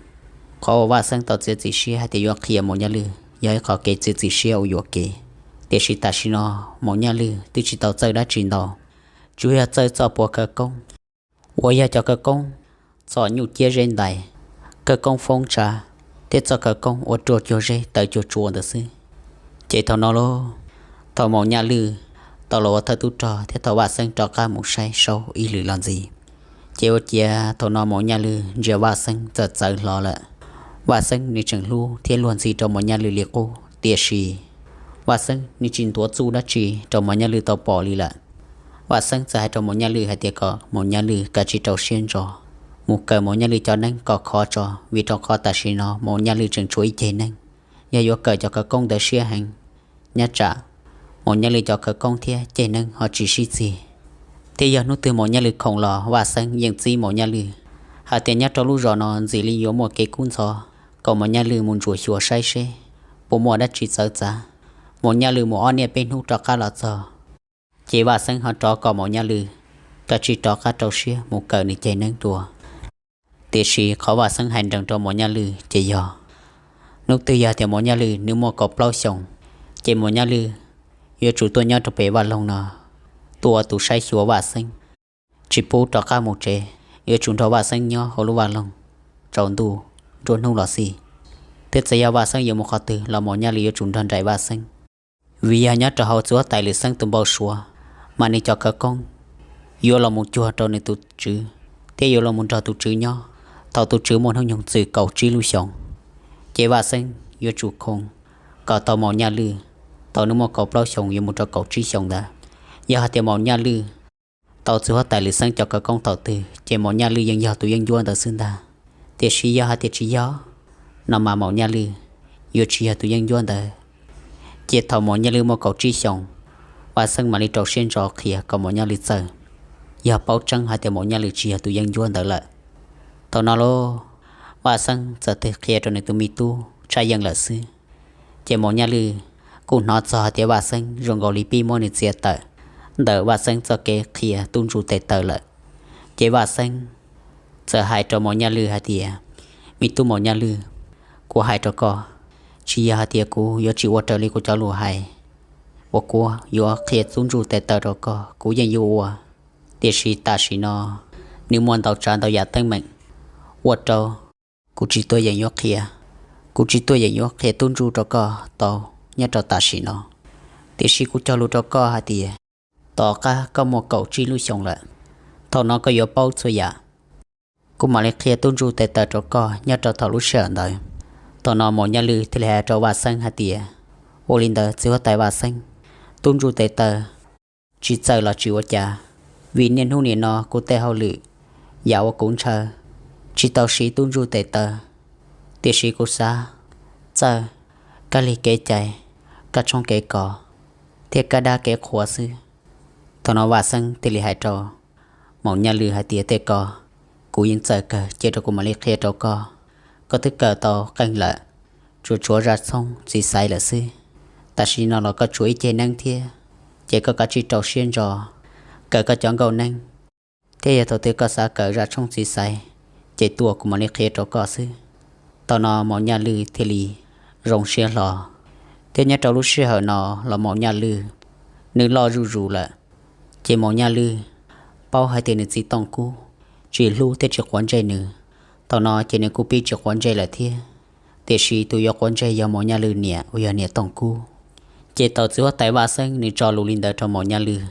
Qhov uas Vaj Xeeb tau txiav txim siab hais tias yuav qhia Maum Nyaj Lwj yog ib qhov kev txiav txim siab uas yuam kev, tiam sis tam sim no Maum Nyaj Lwj twb tsis tau txawj dab tsi ntau, tsuas yog txawj txoj puav khawv koob uas yog cov khawv koob txom nyuj ciab zeb ntais, khawv koob foob tshav, thiab txoj khawv koob ua ruaj cuag zeb taw cuag tsua ntawd xwb. Ces thaum no lauj, thaum Maum Nyaj Lwj tau los ua thawj tub rog thiab thaum Vaj Xeeb rov qab mus saib saub ib lwm los ntxiv, ces ua ciav thaum no Maum Nyaj Lwj ntsia Vaj Xeeb txawm txawv hlo lawm. Vaj Xeeb nws tseem hlub thiab luag ntxhi rau Maum Nyaj Lwj li qub, tiam sis Vaj Xeeb nws tsis ntuav txuj dab tsi rau Maum Nyaj Lwj tau pom li lawm. Vaj Xeeb txawm hais rau Maum Nyaj Lwj hais tias kom Maum Nyaj Lwj kav tsij rau siab ntso mus kawm Maum Nyaj Lwj cov neeb kom khov tso, vim rau qhov tam sim no Maum Nyaj Lwj tseem tshuav ib ceg neeb. Yog yuav kawm cov khawv koob ntawd siab heev, nyob tsam Maum Nyaj Lwj cov khawv koob thiab ceg neeb ho tsis sib txig. Thiab yog hnub twg Maum Nyaj Lwj khoom los Vaj Xeeb yeej txib Maum Nyaj Lwj hais tias nyob rau lub zos no ntxim li yuav muaj kev kub ntxhov, kom Maum Nyaj Lwj mus ntsuas xyuas saib seb puas muaj dab tsi txawv txav. Maum Nyaj Lwj mus ob niaj peb hnub rov qab los txog, ces Vaj Xeeb ho rov kom Maum Nyaj Lwj kav tsij rov qab rau siab mus kawm nws ceg neeb dua. Tiam sis qhov Vaj Xeeb hais nrees rau Maum Nyaj Lwj ces yog, hnub twg yog tias Maum Nyaj Lwj nws muaj kaum plaub xyoos, ces Maum Nyaj Lwj yuav tsum tuaj nyob rau pem vaj loog no, tuaj ua tus saib xyuas Vaj Xeeb, tsis pub rov qab mus tsev, yuav tsum nrog Vaj Xeeb nyob hauv lub vaj loog tsaus ntuj nruab hnub los xij. Thiab txawm yog Vaj Xeeb yuav mus qhov twg los Maum Nyaj Lwj yuav tsum nrog nraim Vaj Xeeb, vim yog nyob rau hauv txiv huab tais Lwm Xeeb tus npau suav, mas nws cov khawv koob yuav los mus cuag rau nws tus tswv, thiab yuav los mus nrog tus tswv nyob thaum tus tswv muaj hnub nyoog txwm kaum tsib lub xyoos. Ces Vaj Xeeb yuav tsum khoom kom tau Maum Nyaj Lwj tau nws muaj kaum plaub xyoos yuav mus rau kaum tsib xyoos ntawd. Yog hais tias Maum Nyaj Lwj tau txiv huab tais Lwm Xeeb cov khawv koob thaum twg ces Maum Nyaj Lwj yeej yog tus yeeb ncuab ntawd xwb ntag. Tiam sis yog hais tias tsis yog no mas Maum Nyaj Lwj yuav tsis yog tus yeeb ncuab ntawd. Ces thaum Maum Nyaj Lwj muaj kaum tsib xyoos, Vaj Xeeb mam li rau siab ntso qhia kom Maum Nyaj Lwj txawj, yog paub tseeb hais tias Maum Nyaj Lwj tsis yog tus yeeb ncuab ntawd lawm. Thaum no lauj, Vaj Xeeb txawm tig qhia rau nws tus me tub tshaj yeej lawm xwb. Ces Maum Nyaj Lwj kuj hnov txog hais tias Vaj Xeeb zoo nkaus li pib muab nws txiav tawm ntawm Vaj Xeeb txoj kev qhia tub ntsuj tes taw lawm. Ces Vaj Xeeb txawm hais rau Maum Nyaj Lwj hais tias, Me tub Maum Nyaj Lwj, kuv hais rau koj, tsis yog hais tias kuv yuav tsis ua raws li kuv cov lus hais uas kuv yuav qhia tub ntsuj tes taw rau koj, kuv yeej yuav ua. Tiam sis tam sim no nws muaj ntau tsav ntau yam teeb meem ua rau kuv tsis tuaj yeem yuav qhia, kuv tsis tuaj yeem yuav qhia tub ntsuj rau koj tau nyob rau tam sim no. Tiam sis kuv cog lus rau koj hais tias tom qab koj muaj kaum tsib lub xyoos lawm, thaum no koj yuav paub txhua yam. Kuv mam li qhia tub ntsuj tes taw rau koj nyob rau thaum lub sij hawm ntawd. Thaum no Maum Nyaj Lwj thiaj li hais rau Vaj Xeeb hais tias, Ua li ntawd txiv huab tais Vaj Xeeb, tub ntsuj tes taw tsis txawj los tsis ua cas, vim niaj hnub nim no kuv tej hauj lwm yam uas kuv ntshaw tsis tau siv tub ntsuj tes taw. Tiam sis kuv xav txawj kab lig kev cai, kab tshoob kev kos, thiab kab dab kev qhuas xwb. Thaum no Vaj Xeeb thiaj li hais rau Maum Nyaj Lwj hais tias, Tej ko kuv yeej txawj kawg, cia rau kuv mam li qhia rau koj. Koj twb kawm tau qeej lawm, tsuas tshuav zaj tshoob txiv xaiv lawm xwb. Tam sim no los koj tshuav ib ceg neeb thiab, ces koj kav tsij rau siab ntso kawm koj cov nkauj neeb, thiab yog thaum twg koj xav kawm zaj tshoob txiv xaiv, ces tuaj kuv mam li qhia rau koj xwb. Thaum no Maum Nyaj Lwj thiaj li zoo siab hlo, thiab nyob rau lub sij hawm no los Maum Nyaj Lwj nws loj zuj zus lawm. Ces Maum Nyaj Lwj paub hais tias nws txiv Tooj Kub tsis hlub thiab tsis quav ntsej nws. Thaum no ces nws kuj pib tsis quav ntsej lawm thiab. Tiam sis tus yuav quav ntsej yog Maum Nyaj Lwj niam uas yog niam Tooj Kub. Ces thaum txiv huab tais Vaj Xeeb nws tso lus li ntawd rau Maum Nyaj Lwj,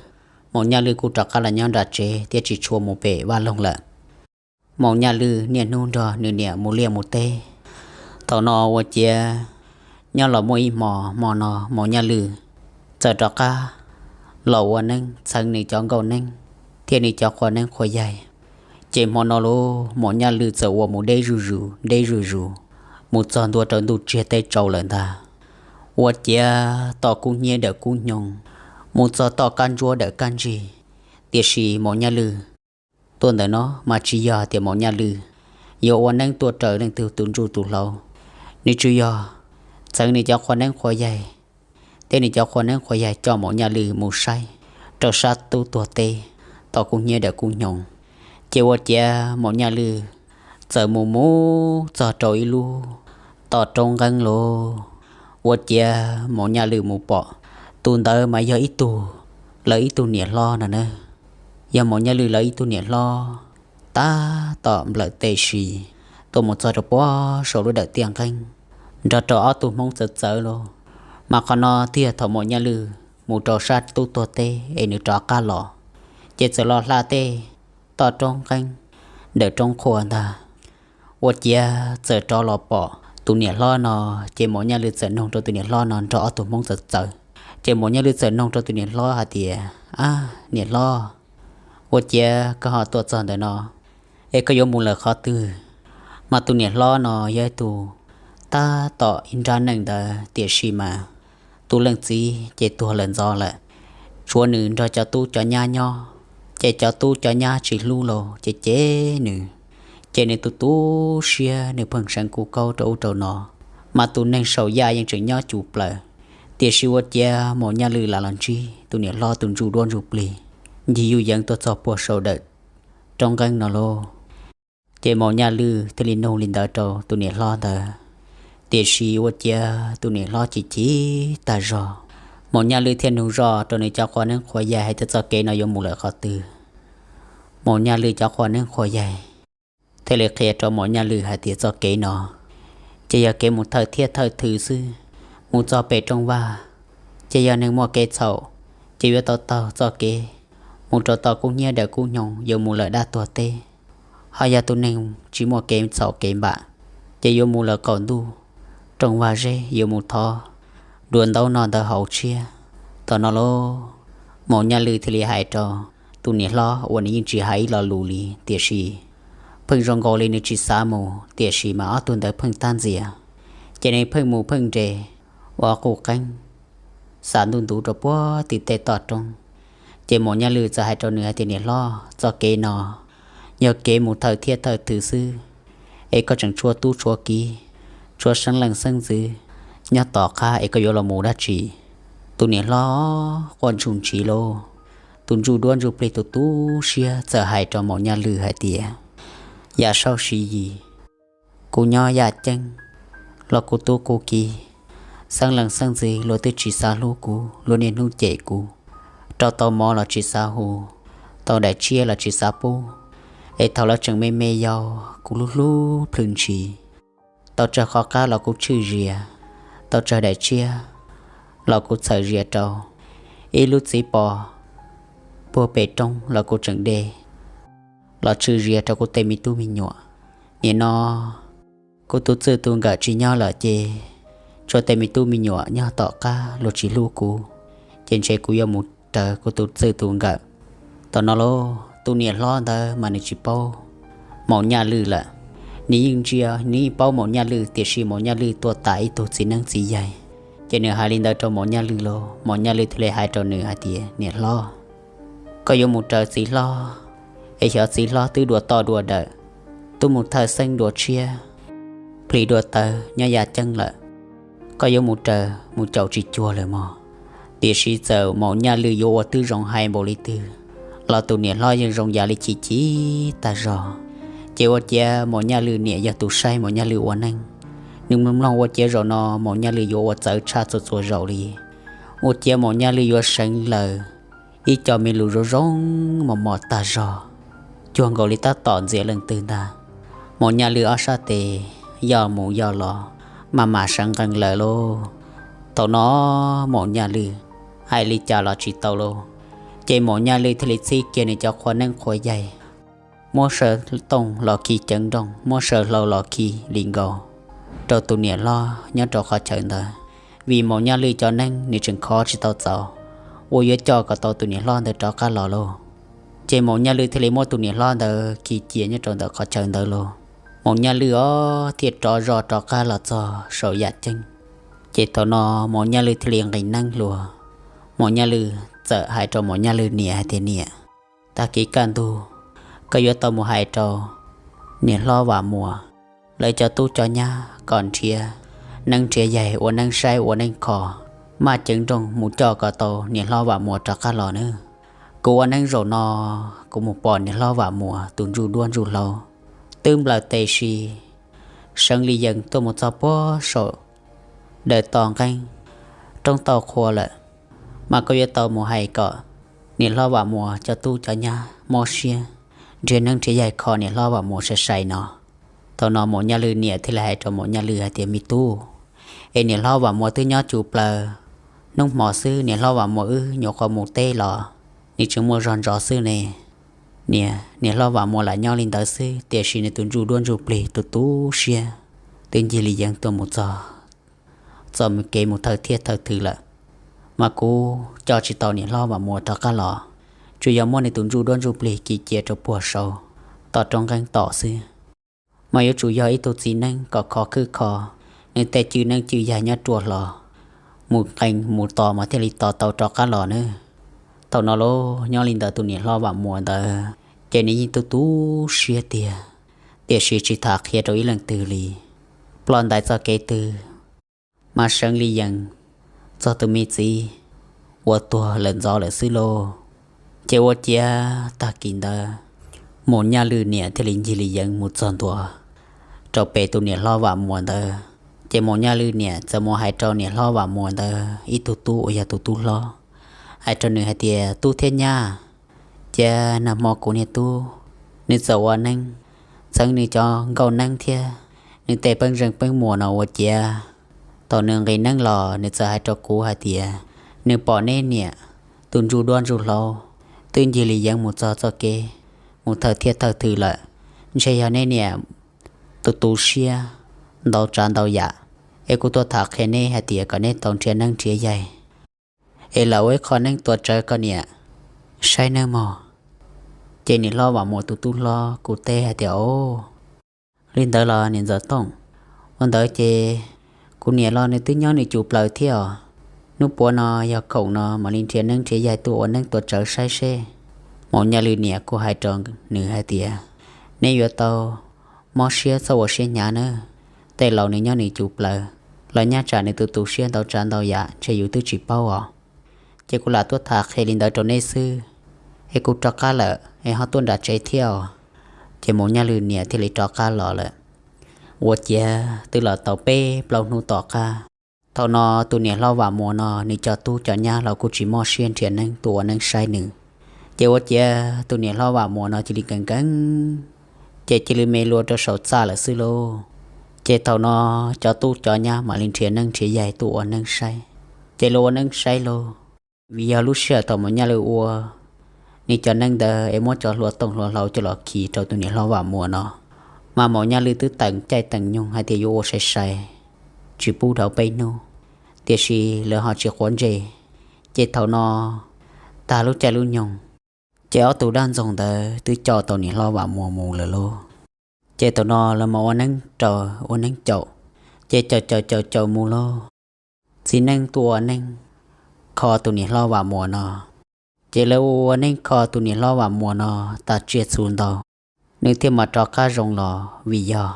Maum Nyaj Lwj kuj rov qab los nyob nram tsev thiab tsis tshua mus pem vaj loog lawm. Maum Nyaj Lwj niaj hnub nrog nws niam mus liaj mus teb. Thaum no ua ciav nyob los muaj ib hmo, hmo no Maum Nyaj Lwj txawm rov qab los ua neeb txheev nws cov nkauj neeb thiab nws cov qhua neeb qhua yaig. Ces hmo no lauj, Maum Nyaj Lwj txawm ua mus deb zuj zus deb zuj zus, mus txog ntua rau ntuj tsiag teb tsaus lawm ntag. Ua ciav toj kub hnyiab dawm kub hnyoo, mus txog toj kab ntsuab dawm kab ntsig. Tiam sis Maum Nyaj Lwj tuaj ntawm no mas tsis yog tias Maum Nyaj Lwj yuav ua neeb tuaj raws leej twg tus ntsuj tus hlauv. Nws tsuas yog txheev nws cov qhua neeb qhua yaig, thiab nws cov qhua neeb qhua yaig coj Maum Nyaj Lwj mus saib rau sab tub tuag teb, toj kub hnyiab dawm kub hnyoo. Ces ua ciav Maum Nyaj Lwj txawm mus mus txog rau ib lub toj roob nqeeb lauj. Ua ciav Maum Nyaj Lwj mus pom tus ntawd mas yog ib tug, lawv ib tug niam hlob no na. Yog Maum Nyaj Lwj lawv ib tug niam hlob tab tom nplawm tes si tuaj mus txog rau puag saum lub dawm tiaj nqeeb nrog rau ob tug hmoob txawv txawv lauj. Mas qhov no twb yog thaum Maum Nyaj Lwj mus rau sab tub tuag teb es nws rov qab los, ces txawm los hla tej toj roob nqeeb ntawm roob qhua ntag. Ua ciav txawm rov los pom tus niam hlob no, ces Maum Nyaj Lwj txawm noog rau tus niam hlob no nrog ob tug hmoob txawv txawv. Ces Maum Nyaj Lwj txawm noog rau tus niam hlob hais tias, Ab, niam hlob, ua ciav koj ho tuaj txog ntawm no es koj yuav mus lawm qhov twg? Mas tus niam hlob no yog ib tug tab tom ib nrab neej ntawd, tiam sis mas tus leej txiv ces tuag lawm ntxov lawm, tshuav nws nrog cov tub cov nyab nyob. Ces cov tub cov nyab tsis hlub lauj, ces cem nws, ces nws tu tu siab, nws pheej seev kuj kaub rau ub rau no. Mas tus neeg saum yaj yeej tseem nyob cuj plaws, tiam sis ua ciav Maum Nyaj Lwj lam los ntsib tus niam hlob tus ntsuj duab ntsuj plig ncig yuj yeev tuaj txog puag saum dawm roob nqeeb no lauj. Ces Maum Nyaj Lwj thiaj li nug li ntawd rau tus niam hlob ntawd, tiam sis ua ciav tus niam hlob chim chim tag zog. Maum Nyaj Lwj thiaj nug zoj rau nws cov qhua neeb qhua yaig hais tias txoj kev no yuav mus lawm qhov twg. Maum Nyaj Lwj cov qhua neeb qhua yaig thiaj li qhia rau Maum Nyaj Lwj hais tias txoj kev no ces yog kev mus thawj thiab thawj thwm xwb. Mus txog pem rooj vag, ces yog neeg muaj kev txhaum ces yuav tau taug txoj kev mus rau toj kub hnyiab dawm kub hnyoo, yuav mus lawm dab tuag teb. Ho yog tus neeg tsis muaj kev txhaum kev npam, ces yuav mus lawm qaum ntuj, rooj vag zeb, yuav mus thov dua ntaub no ntawd haus tshiab. Thaum no lauj, Maum Nyaj Lwj thiaj li hais rau tus niam hlob uas nws yeej tsis hais ib lo lus li, tiam sis pheej zoo nkaus li nws tsis xav mus, tiam sis mas ob tug ntawd pheej tab ntxias, ces nws pheej mus pheej nres ua qus qeeb, xav ntuj ntuv rau puag tim tej toj roob. Ces Maum Nyaj Lwj txawm hais rau nws hais tias, Niam hlob, txoj kev no yog kev mus thawj thiab thawj twg xwb, es koj tseem tshuav tub tshuav kiv, tshuav xeeb leej xeeb ntxwv nyob tom qab es koj yuav los mus dab tsi? Tus niam hlob quaj ntsuj ntsiv lauj, tus ntsuj duab ntsuj plig tus tu siab txawm hais rau Maum Nyaj Lwj hais tias, Yaj Saub Siv Yis, kuv nyob yaj ceeb los kuv tub kuv kiv, xeeb leej xeeb ntxwv luag twb tsis xav hlub kuv, luag niaj hnub cem kuv, rau tau mov los tsis xav hu, tau daim tshiab los tsis xav pub, es thaum lawv tseem me me yaus kuv hlub hlub plhws ntshis, tau tsawg qhov qab los kuv tshwj zias, tau tsawg daim tshiab los kuv txhawm zias rau, ib lub txiv pos puag pem roob los kuv tseem de los tshwj zias rau kuv tej me tub me nyuam. Nim no kuv tus txij tus nkawm tsis nyob lawm ces tshuav tej me tub me nyuam nyob tom qab luag tsis hlub kuv, ces ntshe kuv yuav mus raws kuv tus txij tus nkawm. Thaum no lauj, tus niam hlob ntawd mas nws tsis paub Maum Nyaj Lwj lawm. Nws yeej ntsia, nws yeej paub Maum Nyaj Lwj, tiam sis Maum Nyaj Lwj tuaj tas ib tug txiv neeb txiv yaig, ces nws hais li ntawd rau Maum Nyaj Lwj lauj, Maum Nyaj Lwj thiaj li hais rau nws hais tias, Niam hlob, koj yuav mus raws txiv hlob, es xyov txiv hlob twb dua toj dua dawm, twb mus thawj xeeb dua tshiab, plig dua tawv nyob yaj ceeb lawm, koj yuav mus raws mus caum tsis cuag lawm mog. Tiam sis txawm Maum Nyaj Lwj yuav ua tib zoo hais npaum li twg los tus niam hlob yeej zoo yam li chim chim tag zog. Ces ua ciav Maum Nyaj Lwj niam yog tus saib Maum Nyaj Lwj ua neeb, nws mloog mloog ua ciav zaum no Maum Nyaj Lwj yuav ua txawv tshaj txhua txhua zaus li. Ua ciav Maum Nyaj Lwj yuav seev lawm ib co me lus zoo zoo mos mos tag zog, cuag nkaus li tab tom ntxias leej twg ntag. Maum Nyaj Lwj ob sab tes yoj mus yoj los, maj mam seev nqees lawm lauj. Thaum no Maum Nyaj Lwj hais li cas los tsis tau lauj. Ces Maum Nyaj Lwj thiaj li txib kiag nws cov qhua neeb qhua yaig, muab saw tooj los khi ceev nrooj, muab saw hlau los khi li nkaus rau tus niam hlob nyob rau qhov chaw ntawd. Vim Maum Nyaj Lwj cov neeb nws tseem khov tsis tau txaus uas yuav coj kom tau tus niam hlob ntawd rov qab los lauj. Ces Maum Nyaj Lwj thiaj li muab tus niam hlob ntawd khi cia nyob rau ntawm qhov chaw ntawd lauj. Maum Nyaj Lwj os thiaj rov zoj rov qab los txog saum yaj ceeb. Ces thaum no Maum Nyaj Lwj thiaj li nqis neeb hlo. Maum Nyaj Lwj txawm hais rau Maum Nyaj Lwj niam hais tias, Niam, tag kis kaj ntug koj yuav tau mus hais rau niam hlob Vam Muas, lawv cov tub cov nyab kom nrhiav neeb nrhiav yaig ua neeb saib ua neeb kho, maj ceev nrooj mus coj kom tau niam hlob Vam Muas rov qab los nawb. Kuv ua neeb zaum no, kuv mus pom niam hlob Vam Muas tus ntsuj duab ntsuj hlauv twb nplawm tes si, seev li yees tuaj mus txog puag saum daws to nqeeb roob tauj qhua lawm. Mas koj yuav tau mus hais kom niam hlob Vam Muas cov tub cov nyab mob siab nrhiav neeb nrhiav yaig kho niam hlob Vam Muas sai sai no. Thaum no Maum Nyaj Lwj niam thiaj li hais rau Maum Nyaj Lwj hais tias, Me tub, es niam hlob Vam Muas twb nyob cuj plaws hnub hmo xwb, niam hlob Vam Muas wb nyuam qhuav mus teb los nws tseem muaj zog ntsos xwb ne. Niam, niam hlob Vam Muas lam nyob li ntawd xwb, tiam sis nws tus ntsuj duab ntsuj plig tus tu siab twb ncig li yees tuaj mus txog txoj kev mus thawj thiab thawj twg lawm. Mas kuv coj tsis tau niam hlob Vam Muas rov qab los, tsuas yog muab nws tus ntsuj duab ntsuj plig khi cia rau puag saud toj roob nqeeb tom xwb. Mas yuav tsum yog ib tug txiv neeb kom khov khwb kho nws tej cwj neeb cwj yaig nyob ruaj hlo, mus qee mus tos mas thiaj li tos tau rov qab los nawb. Thaum no lauj, nyob li ntawd tus niam hlob Vam Muas ntawd ces nws yeej tu tu siab tiag, tiam sis tsis tham qhia rau ib leej twg li. Ploj ntais txoj kev twg mas seev li yees txog tus me txiv uas tuag lawm ntxov lawm xwb lauj. Ces ua ciav tag kis ntawd Maum Nyaj Lwj niam thiaj li ncig li yees mus txog ntua rau pem tus niam hlob Vam Muas ntawd. Ces Maum Nyaj Lwj niam txawm mus hais rau niam hlob Vam Muas ntawd ib tug tub uas yog tus tub hlob, hais rau nws hais tias, Tub thiab nyab, cia nag hmo kuv niag tub nws txawm ua neeb, txheev nws cov nkauj neeb thiab nws tej peeb zeej peeb muas no ua ciav, thaum nws nqis neeb los nws txawm hais rau kuv hais tias nws pom neb niam tus ntsuj duab ntsuj hlauv twb ncig li yees mus txog txoj kev mus thawj thiab thawj twg lawm. Ntshe yog neb niam tus tu siab ntau tsav ntau yam, es kuv tuaj tham qhia neb hais tias kom neb tau nrhiav neeb nrhiav yaig, es lawv ua ib qho neeb tuav rawv koj niam saib nawb mog. Ces niam hlob Vam Muas tus tub hlob kuj teb hais tias, Au, li ntawd los niam Ntxawm Tooj, ua ntawd ces kuv niam los nws twb nyob nws cum plaws thiab os. Hnub puav no yog khoom no mam li nrhiav neeb nrhiav yaig tuaj ua neeb tuav rawv saib seb. Maum Nyaj Lwm niam kuj hais rau nws hais tias, Neb yuav tau mob siab txhob ua siab hnyav nawb. Tej laus nws nyob nws cum plaws, los nyaj tsam nws tus tu siab ntau tsav ntau yam ntshe yus twb tsis paub os. Ces kuv lam tuaj tham qhia li ntawd rau neb xwb, es kuv rov qab lawm es ho tuaj nram tsev thiab os. Ces Maum Nyaj Lwm niam thiaj li rov qab los lawm. Ua ciav twb los tau peb plaub hnub tom qab, thaum no tus niam hlob Vam Muas no nws cov tub cov nyab los kuj tsis mob siab nrhiav neeb tuaj ua neeb saib nws. Ces ua ciav tus niam hlob Vam Muas no cia li nkees nkees, ces cia li me lua rau saum txaj lawm xwb lauj. Ces thaum no cov tub cov nyab mam li nrhiav neeb nrhiav yaig tuaj ua neeb saib. Ces luag ua neeb saib lauj, vim yog lub sij hawm thaum Maum Nyaj Lwm ua nws cov neeb ntawd es muab cov hlua tooj hlua hlau coj los khi rau tus niam hlob Vam Muas no, mas Maum Nyaj Lwm twb teem caij teem nyoog hais tias yuav ua sai sai, tsis pub dhau peb hnub, tiam sis lawv ho tsis quav ntsej. Ces thaum no tag lub caij lub nyoog, ces ob tug dab ntxoog ntawd twb coj tau niam hlob Vam Muas mus lawm lauj. Ces thaum no lawv mas ua neeb rau, ua neeb caum, ces caum caum caum caum mus lauj. Txiv neej tuaj ua neeb kho tus niam hlob Vam Muas no. Ces lawv ua ua neeb kho tus niam hlob Vam Muas no tas tsiaj txhu ntau, nws thiaj mas rov qab zoo los vim yog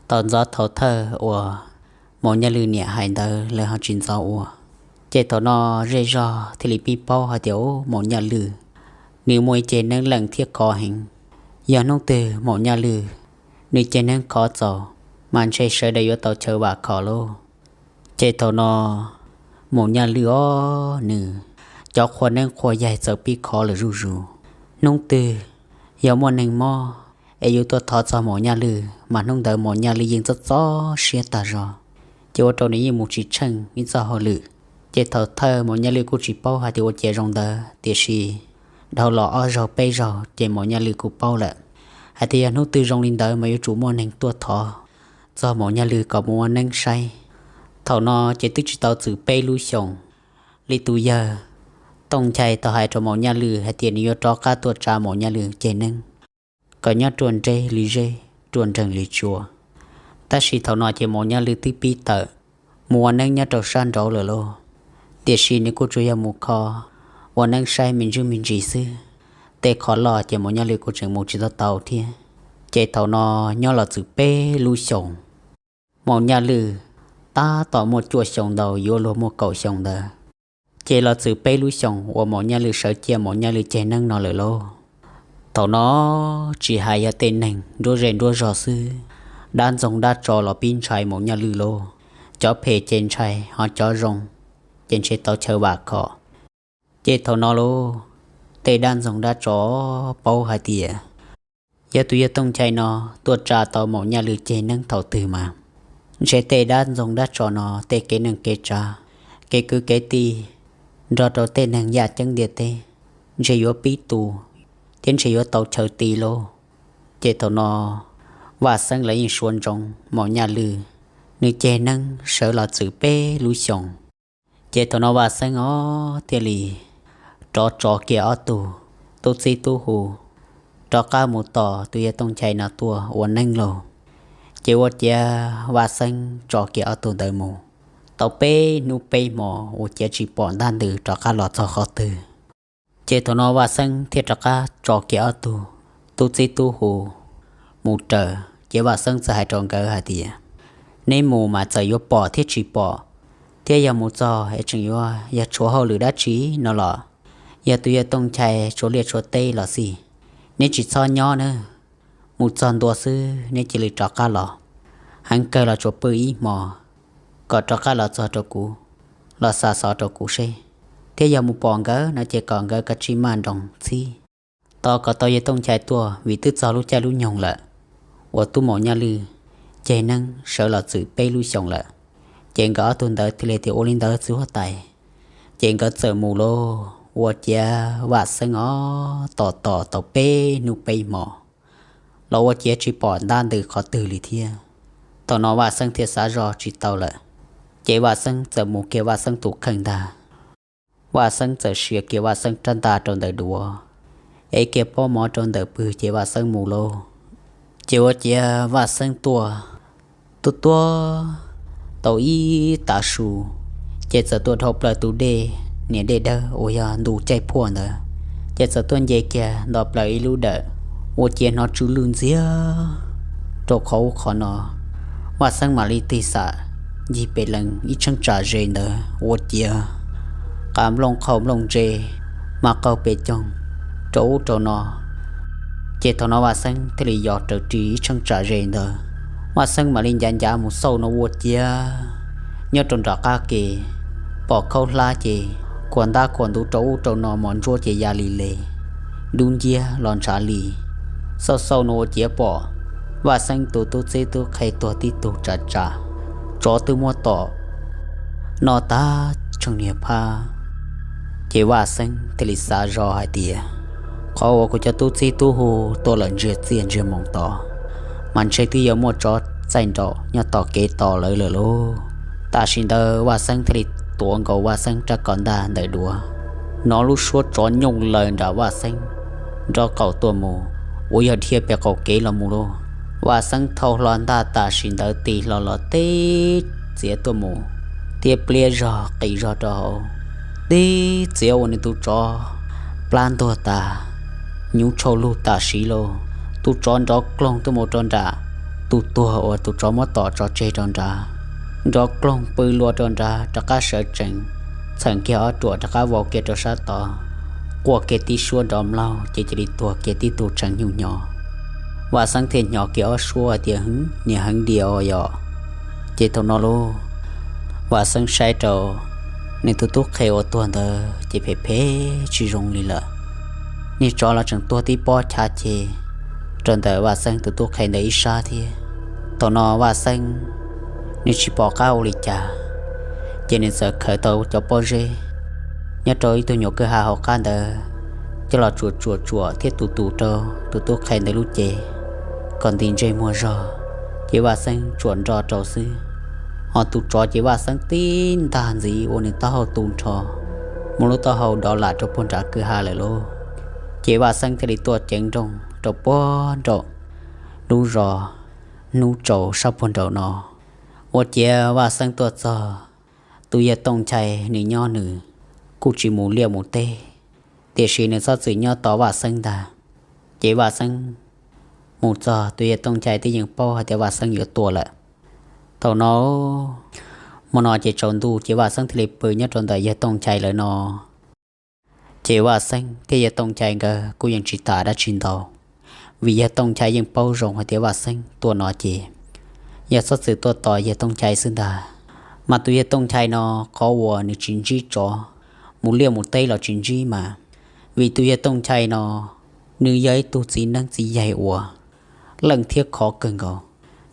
tos ntxov thaum thawj uas Maum Nyaj Lwm niam hais ntawd lawv ho tsis ntxov ua. Ces thaum no zej zog thiaj li pib paub hais tias, Ub, Maum Nyaj Lwm nws muaj ib ceg neeb leej thiab khov heev. Yog hnub twg Maum Nyaj Lwm nws ceg neeb khov txaus, mas ntshe sawv daws yuav tau chaw vam khom lauj. Ces thaum no Maum Nyaj Lwm os, nws cov qhua neeb qhua yaig txawm pib khov lawm zuj zus. Hnub twg yog muaj neeg mob es yuav tuaj thov txog Maum Nyaj Lwm, mas hnub ntawd Maum Nyaj Lwm yeej txob txob siab tag zog, ces ua rau nws yeej mus tsis tsheej ib txoj hauj lwm. Ces thaum thawj Maum Nyaj Lwm kuj tsis paub hais tias ua cas zoo ntawd, tiam sis dhau los ob zaug peb zaug ces Maum Nyaj Lwm kuj paub lawm hais tias yog hnub twg zoo li ntawd mas yuav tsum muaj neeg tuaj thov txog Maum Nyaj Lwm kom mus ua neeb saib. Thaum no ces twb tsis tau txwm peb lub xyoos, li tus yawg Tooj Nchai tau hais rau Maum Nyaj Lwm hais tias nws yuav rov qab tuaj tsa Maum Nyaj Lwm ceg neeb kom nyob ruaj nreg li zeb, ruaj nreeg li tsua. Tab sis thaum no ces Maum Nyaj Lwm twb pib tawm mus ua neeb nyob rau sab nraud lawm lauj, tiam sis nws kuj tsuas yog mus kho ua neeb saib me ntsis me ntsis xwb. Tej qhov loj ces Maum Nyaj Lwm kuj tseem mus tsis tau tau thiab. Ces thaum no nyob los txwm peb lub xyoos, Maum Nyaj Lwm tab tom muaj cuaj xyoo ntau yuav luag muaj kaum xyoo ntawd. Ces los txwm peb lub xyoos uas Maum Nyaj Lwm sawv cia Maum Nyaj Lwm ceg neeb no lawm lauj. Thaum no tsis hais yog tej neeg nruab zej nruab zog xwb, dab ntxoog dab tsov los pib ntshai Maum Nyaj Lwm lauj. Cov phem ces ntshai, ho cov zoo ces ntshe tau chaw vam khom. Ces thaum no lauj, tej dab ntxoog dab tsov paub hais tias yog tus yawg Tooj Nchai no tuaj tsa tau Maum Nyaj Lwm ceg neeb thaum twg mas, ntshe tej dab ntxoog dab tsov no tej kev neej kev tsav, kev kwv kev tij nrog rau tej neeg yaj ceeb ntiaj teb ntshe yuav pib tu thiab ntshe yuav tau chaw ti lauj. Ces thaum no Vaj Xeeb lawv yeej suav ntsoov Maum Nyaj Lwm nws ceg neeb sawv los txwm peb lub xyoos. Ces thaum no Vaj Xeeb os thiaj li rov tso kiag ob tug tub txib tub hu rov qab mus tos tus yawg Tooj Nchai no tuaj ua neeb lauj. Ces ua ciav Vaj Xeeb tso kiag ob tug ntawd mus tau peb hnub peb hmo ua ciav tsis pom ntab ntws rov qab los txog qhov twg. Ces thaum no Vaj Xeeb thiaj rov qab tso kiag ob tug tub txib tub hu mus raws. Ces Vaj Xeeb txawm hais rau nkawd hais tias, neb mus mas txawm yuav pom thiab tsis pom, thiab yog mus txog es tseem yuav yog tshuav hauj lwm dab tsi no los, yog tus yawg Tooj Nchai tshuav liaj tshuav teb los xij, neb tsis txhob nyob nawb. Mus txog ntua xwb neb cia li rov qab los, heev kawg los tsuas pw ib hmo kom rov qab los txog rau kuv, los xa xov rau kuv seb. Thiab yog mus pom nkawd no ces kom nkawd kav tsij maj nroos txhib tos kom tau yawg Tooj Nchai tuaj, vim twb txog lub caij lub nyoog lawm uas tub Maum Nyaj Lwm ceg neeb sawv los txwm peb lub xyoos lawm. Ces nkawd ob tug ntawd thiaj li tias ua li ntawd txiv huab tais. Ces nkawd txawm mus lauj. Ua ciav Vaj Xeeb os tos tos tau peb hnub peb hmo los ua ciav tsis pom ntab ntws qhov twg li thiab. Thaum no Vaj Xeeb thiaj xav zog tsis tau lawm, ces Vaj Xeeb txawm mus kiag Vaj Xeeb tus kheej ntag. Vaj Xeeb txawm siav kiag Vaj Xeeb rab ntaj rau ntawm duav, ev kiag pob mov rau ntawm pwg ces Vaj Xeeb mus lauj. Ces ua ciav Vaj Xeeb tuaj, tuaj tuaj tau ib tav su, ces txawm tuaj dhau plaws tus dej, niam dej dawb uas yog ntu caij phuaj ntawd, ces txawm tuaj nce kiag nto plaws ib lub dawm, ua ciav hnov tsw lwj ntxiag rau qhov ub qhov no. Vaj Xeeb mam li tig xam ncig pem lees ib tsheej tsam ze ntawd ua ciav qas nplooj qhau nplooj ntse mas qaug pes coog rau ub rau no. Ces thaum no Vaj Xeeb thiaj li yos raws ris ib tsheej tsam ze ntawd. Vaj Xeeb mam li ncav ncav mus xauj no ua ciav nyob rau nram qab ke pom khaub hlab ces khuam ntab khuam ntuv rau ub rau no, mos ntsuab ces ya li le, dub nciab los ntshav li. Xauj xauj no ua ciav pom Vaj Xeeb tus tub txib tub qhe tuag tib tug tsav tsam, tsov twb muab tom noj tag tshee niag phab. Ces Vaj Xeeb thiaj li xav zog hais tias, qhov uas kuv cov tub txib tub hu tuaj lawm ntsiag txiaj ntsiag moos tod, mas ntshe twb yuav muaj tsov txaij nraum nyob tom kev tos lawv lawm lauj. Tam sim ntawd Vaj Xeeb thiaj li tuav nkaus Vaj Xeeb rab kaus ntaj ntawm duav, hnov lub suab tsov nyooj laws nram Vaj Xeeb nraub qaum tuaj mus, uas yog dhia pem qaum kev los mus lauj. Vaj Xeeb thau hlo ntaj tam sim ntawd tig hlo los teb txiav tuaj mus, thiab pliab zog qis zog rau hauv, teb txiav ua nws tus tsov plab ntuag tas, nyuv tshau lug tam sim lauj. Tus tsov nrov kloog tuaj mus rau nram tus tuag uas tus tsov muab tom tso tseg rau nrad, nrov kloog pw lua rau nrad rov qab sawv tsees, txheem kiag ob ruam rov qab vau kiag rau sab tod, quaj kiag tib suab nrov mlaug ces cia li tuag kiag tib tug tshee nyuj hnyo. Vaj Xeeb thiaj hnyo kiag ob suab hais tias, hwv, niag heev diam os yom. Ces thaum no lauj, Vaj Xeeb saib rau nws tus tub qhe uas tuag ntawd ces phem phem tsis zoo li lawm. Niag tsov los tseem tuag tib pob chav ceg rau ntawm Vaj Xeeb tus tub qhe ntawd ib sab thiab. Thaum no Vaj Xeeb nws tsis pom qab ua li cas, ces nws txawm khaws tau cov pob zeb nyob rau ib tug nyuam kwj ha hauv qab ntawd coj los tsuam tsuam tsuam thiab tus tus rau tus tub qhe ntawd lub cev kom nti ntsej muag zog. Ces Vaj Xeeb tsuam nroj rau xwb, ho tus tsov ces Vaj Xeeb tib ntag ntxiv ua nws taub hau tu nrho, muab lub taub hau dov lam rau puag nrad kwj ha lawm lauj. Ces Vaj Xeeb thiaj li tuaj ceev nrooj rau puag nraum lub zos Hnub Tsaus sab puag nraum no. Ua ciav Vaj Xeeb tuaj txog, tus yawg Tooj Nchai nws nyob nws, kuj tsis mus liaj mus teb, tiam sis nws txhob txwm nyob tos Vaj Xeeb ntag. Ces Vaj Xeeb mus txog, tus yawg Tooj Nchai twb yeej paub hais tias Vaj Xeeb yuav tuaj lawm. Thaum no, hmo no ces tsaus ntuj ces Vaj Xeeb thiaj li pw nyob rau ntawm yawg Tooj Nchai lawv no. Ces Vaj Xeeb thiab yawg Tooj Nchai nkawd kuj yeej tsis tham dab tsi ntau, vim yawg Tooj Nchai yeej paub zoo hais tias Vaj Xeeb tuaj no ces yog txhob txwm tuaj tos yawg Tooj Nchai xwb ntag. Mas tus yawg Tooj Nchai no, qhov uas nws tsis ntsib tsov, mus liaj mus teb los tsis ntsib mas, vim tus yawg Tooj Nchai no nws yog ib tug txiv neeb txiv yaig uas leej thiab khov kawg nkaus.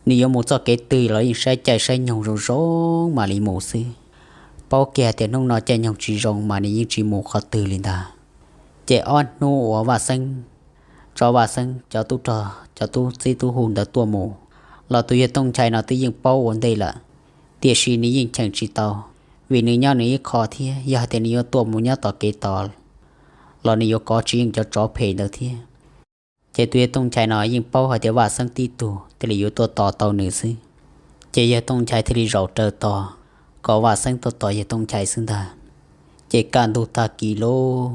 Nws yuav mus txoj kev twg los yeej saib caij saib nyoog zoo zoo mam li mus xwb. Paub kiag tias hnub no caij nyoog tsis zoo mas nws yeej tsis mus qhov twg li ntag. Ces ob hnub uas Vaj Xeeb, tso Vaj Xeeb cov tub rog cov tub txib tub hu ntawd tuaj mus los tus yawg Tooj Nchai no twb yeej paub ua ntej lawm, tiam sis nws yeej cheem tsis tau, vim nws nyob nws ib qho thiab yog hais tias nws yuav tuaj mus nyob tom kev tos los nws yuav kov tsis yeej cov tsov phem ntawd thiab. Ces tus yawg Tooj Nchai no yeej paub hais tias Vaj Xeeb tib tug thiaj li yuav tuaj tos tau nws xwb. Ces yawg Tooj Nchai thiaj li zaum raws tos kom Vaj Xeeb tuaj tos yawg Tooj Nchai xwb ntag. Ces kaj ntug tag kis lauj,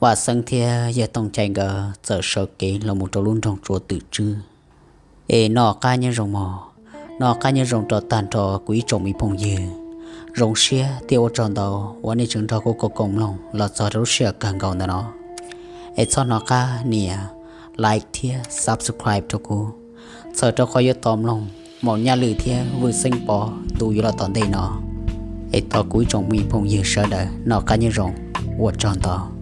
Vaj Xeeb thiab yawg Tooj Nchai nkawd txawm sawv kev los mus rau lub nroog Tsua Twm Tswb. Es noj qab nyob zoo mog, noj qab nyob zoo rau tag nrho kuv ib tsoom me phooj ywg. Zoo siab thiab ua tsaug ntau uas nej tseem nrog kuv koom koom mloog los txog rau lub sij hawm kawg nkaus ntawm no. Es txhob hnov qab nias like thiab subscribe rau kuv, txhawm rau qhov yuav tos mloog Maum Nyaj Lwm thiab Vwj Xeeb Pov tus yuav los tom ntej no. Es thov kuv ib tsoom me phooj ywg sawv daws noj qab nyob zoo, ua tsaug ntau.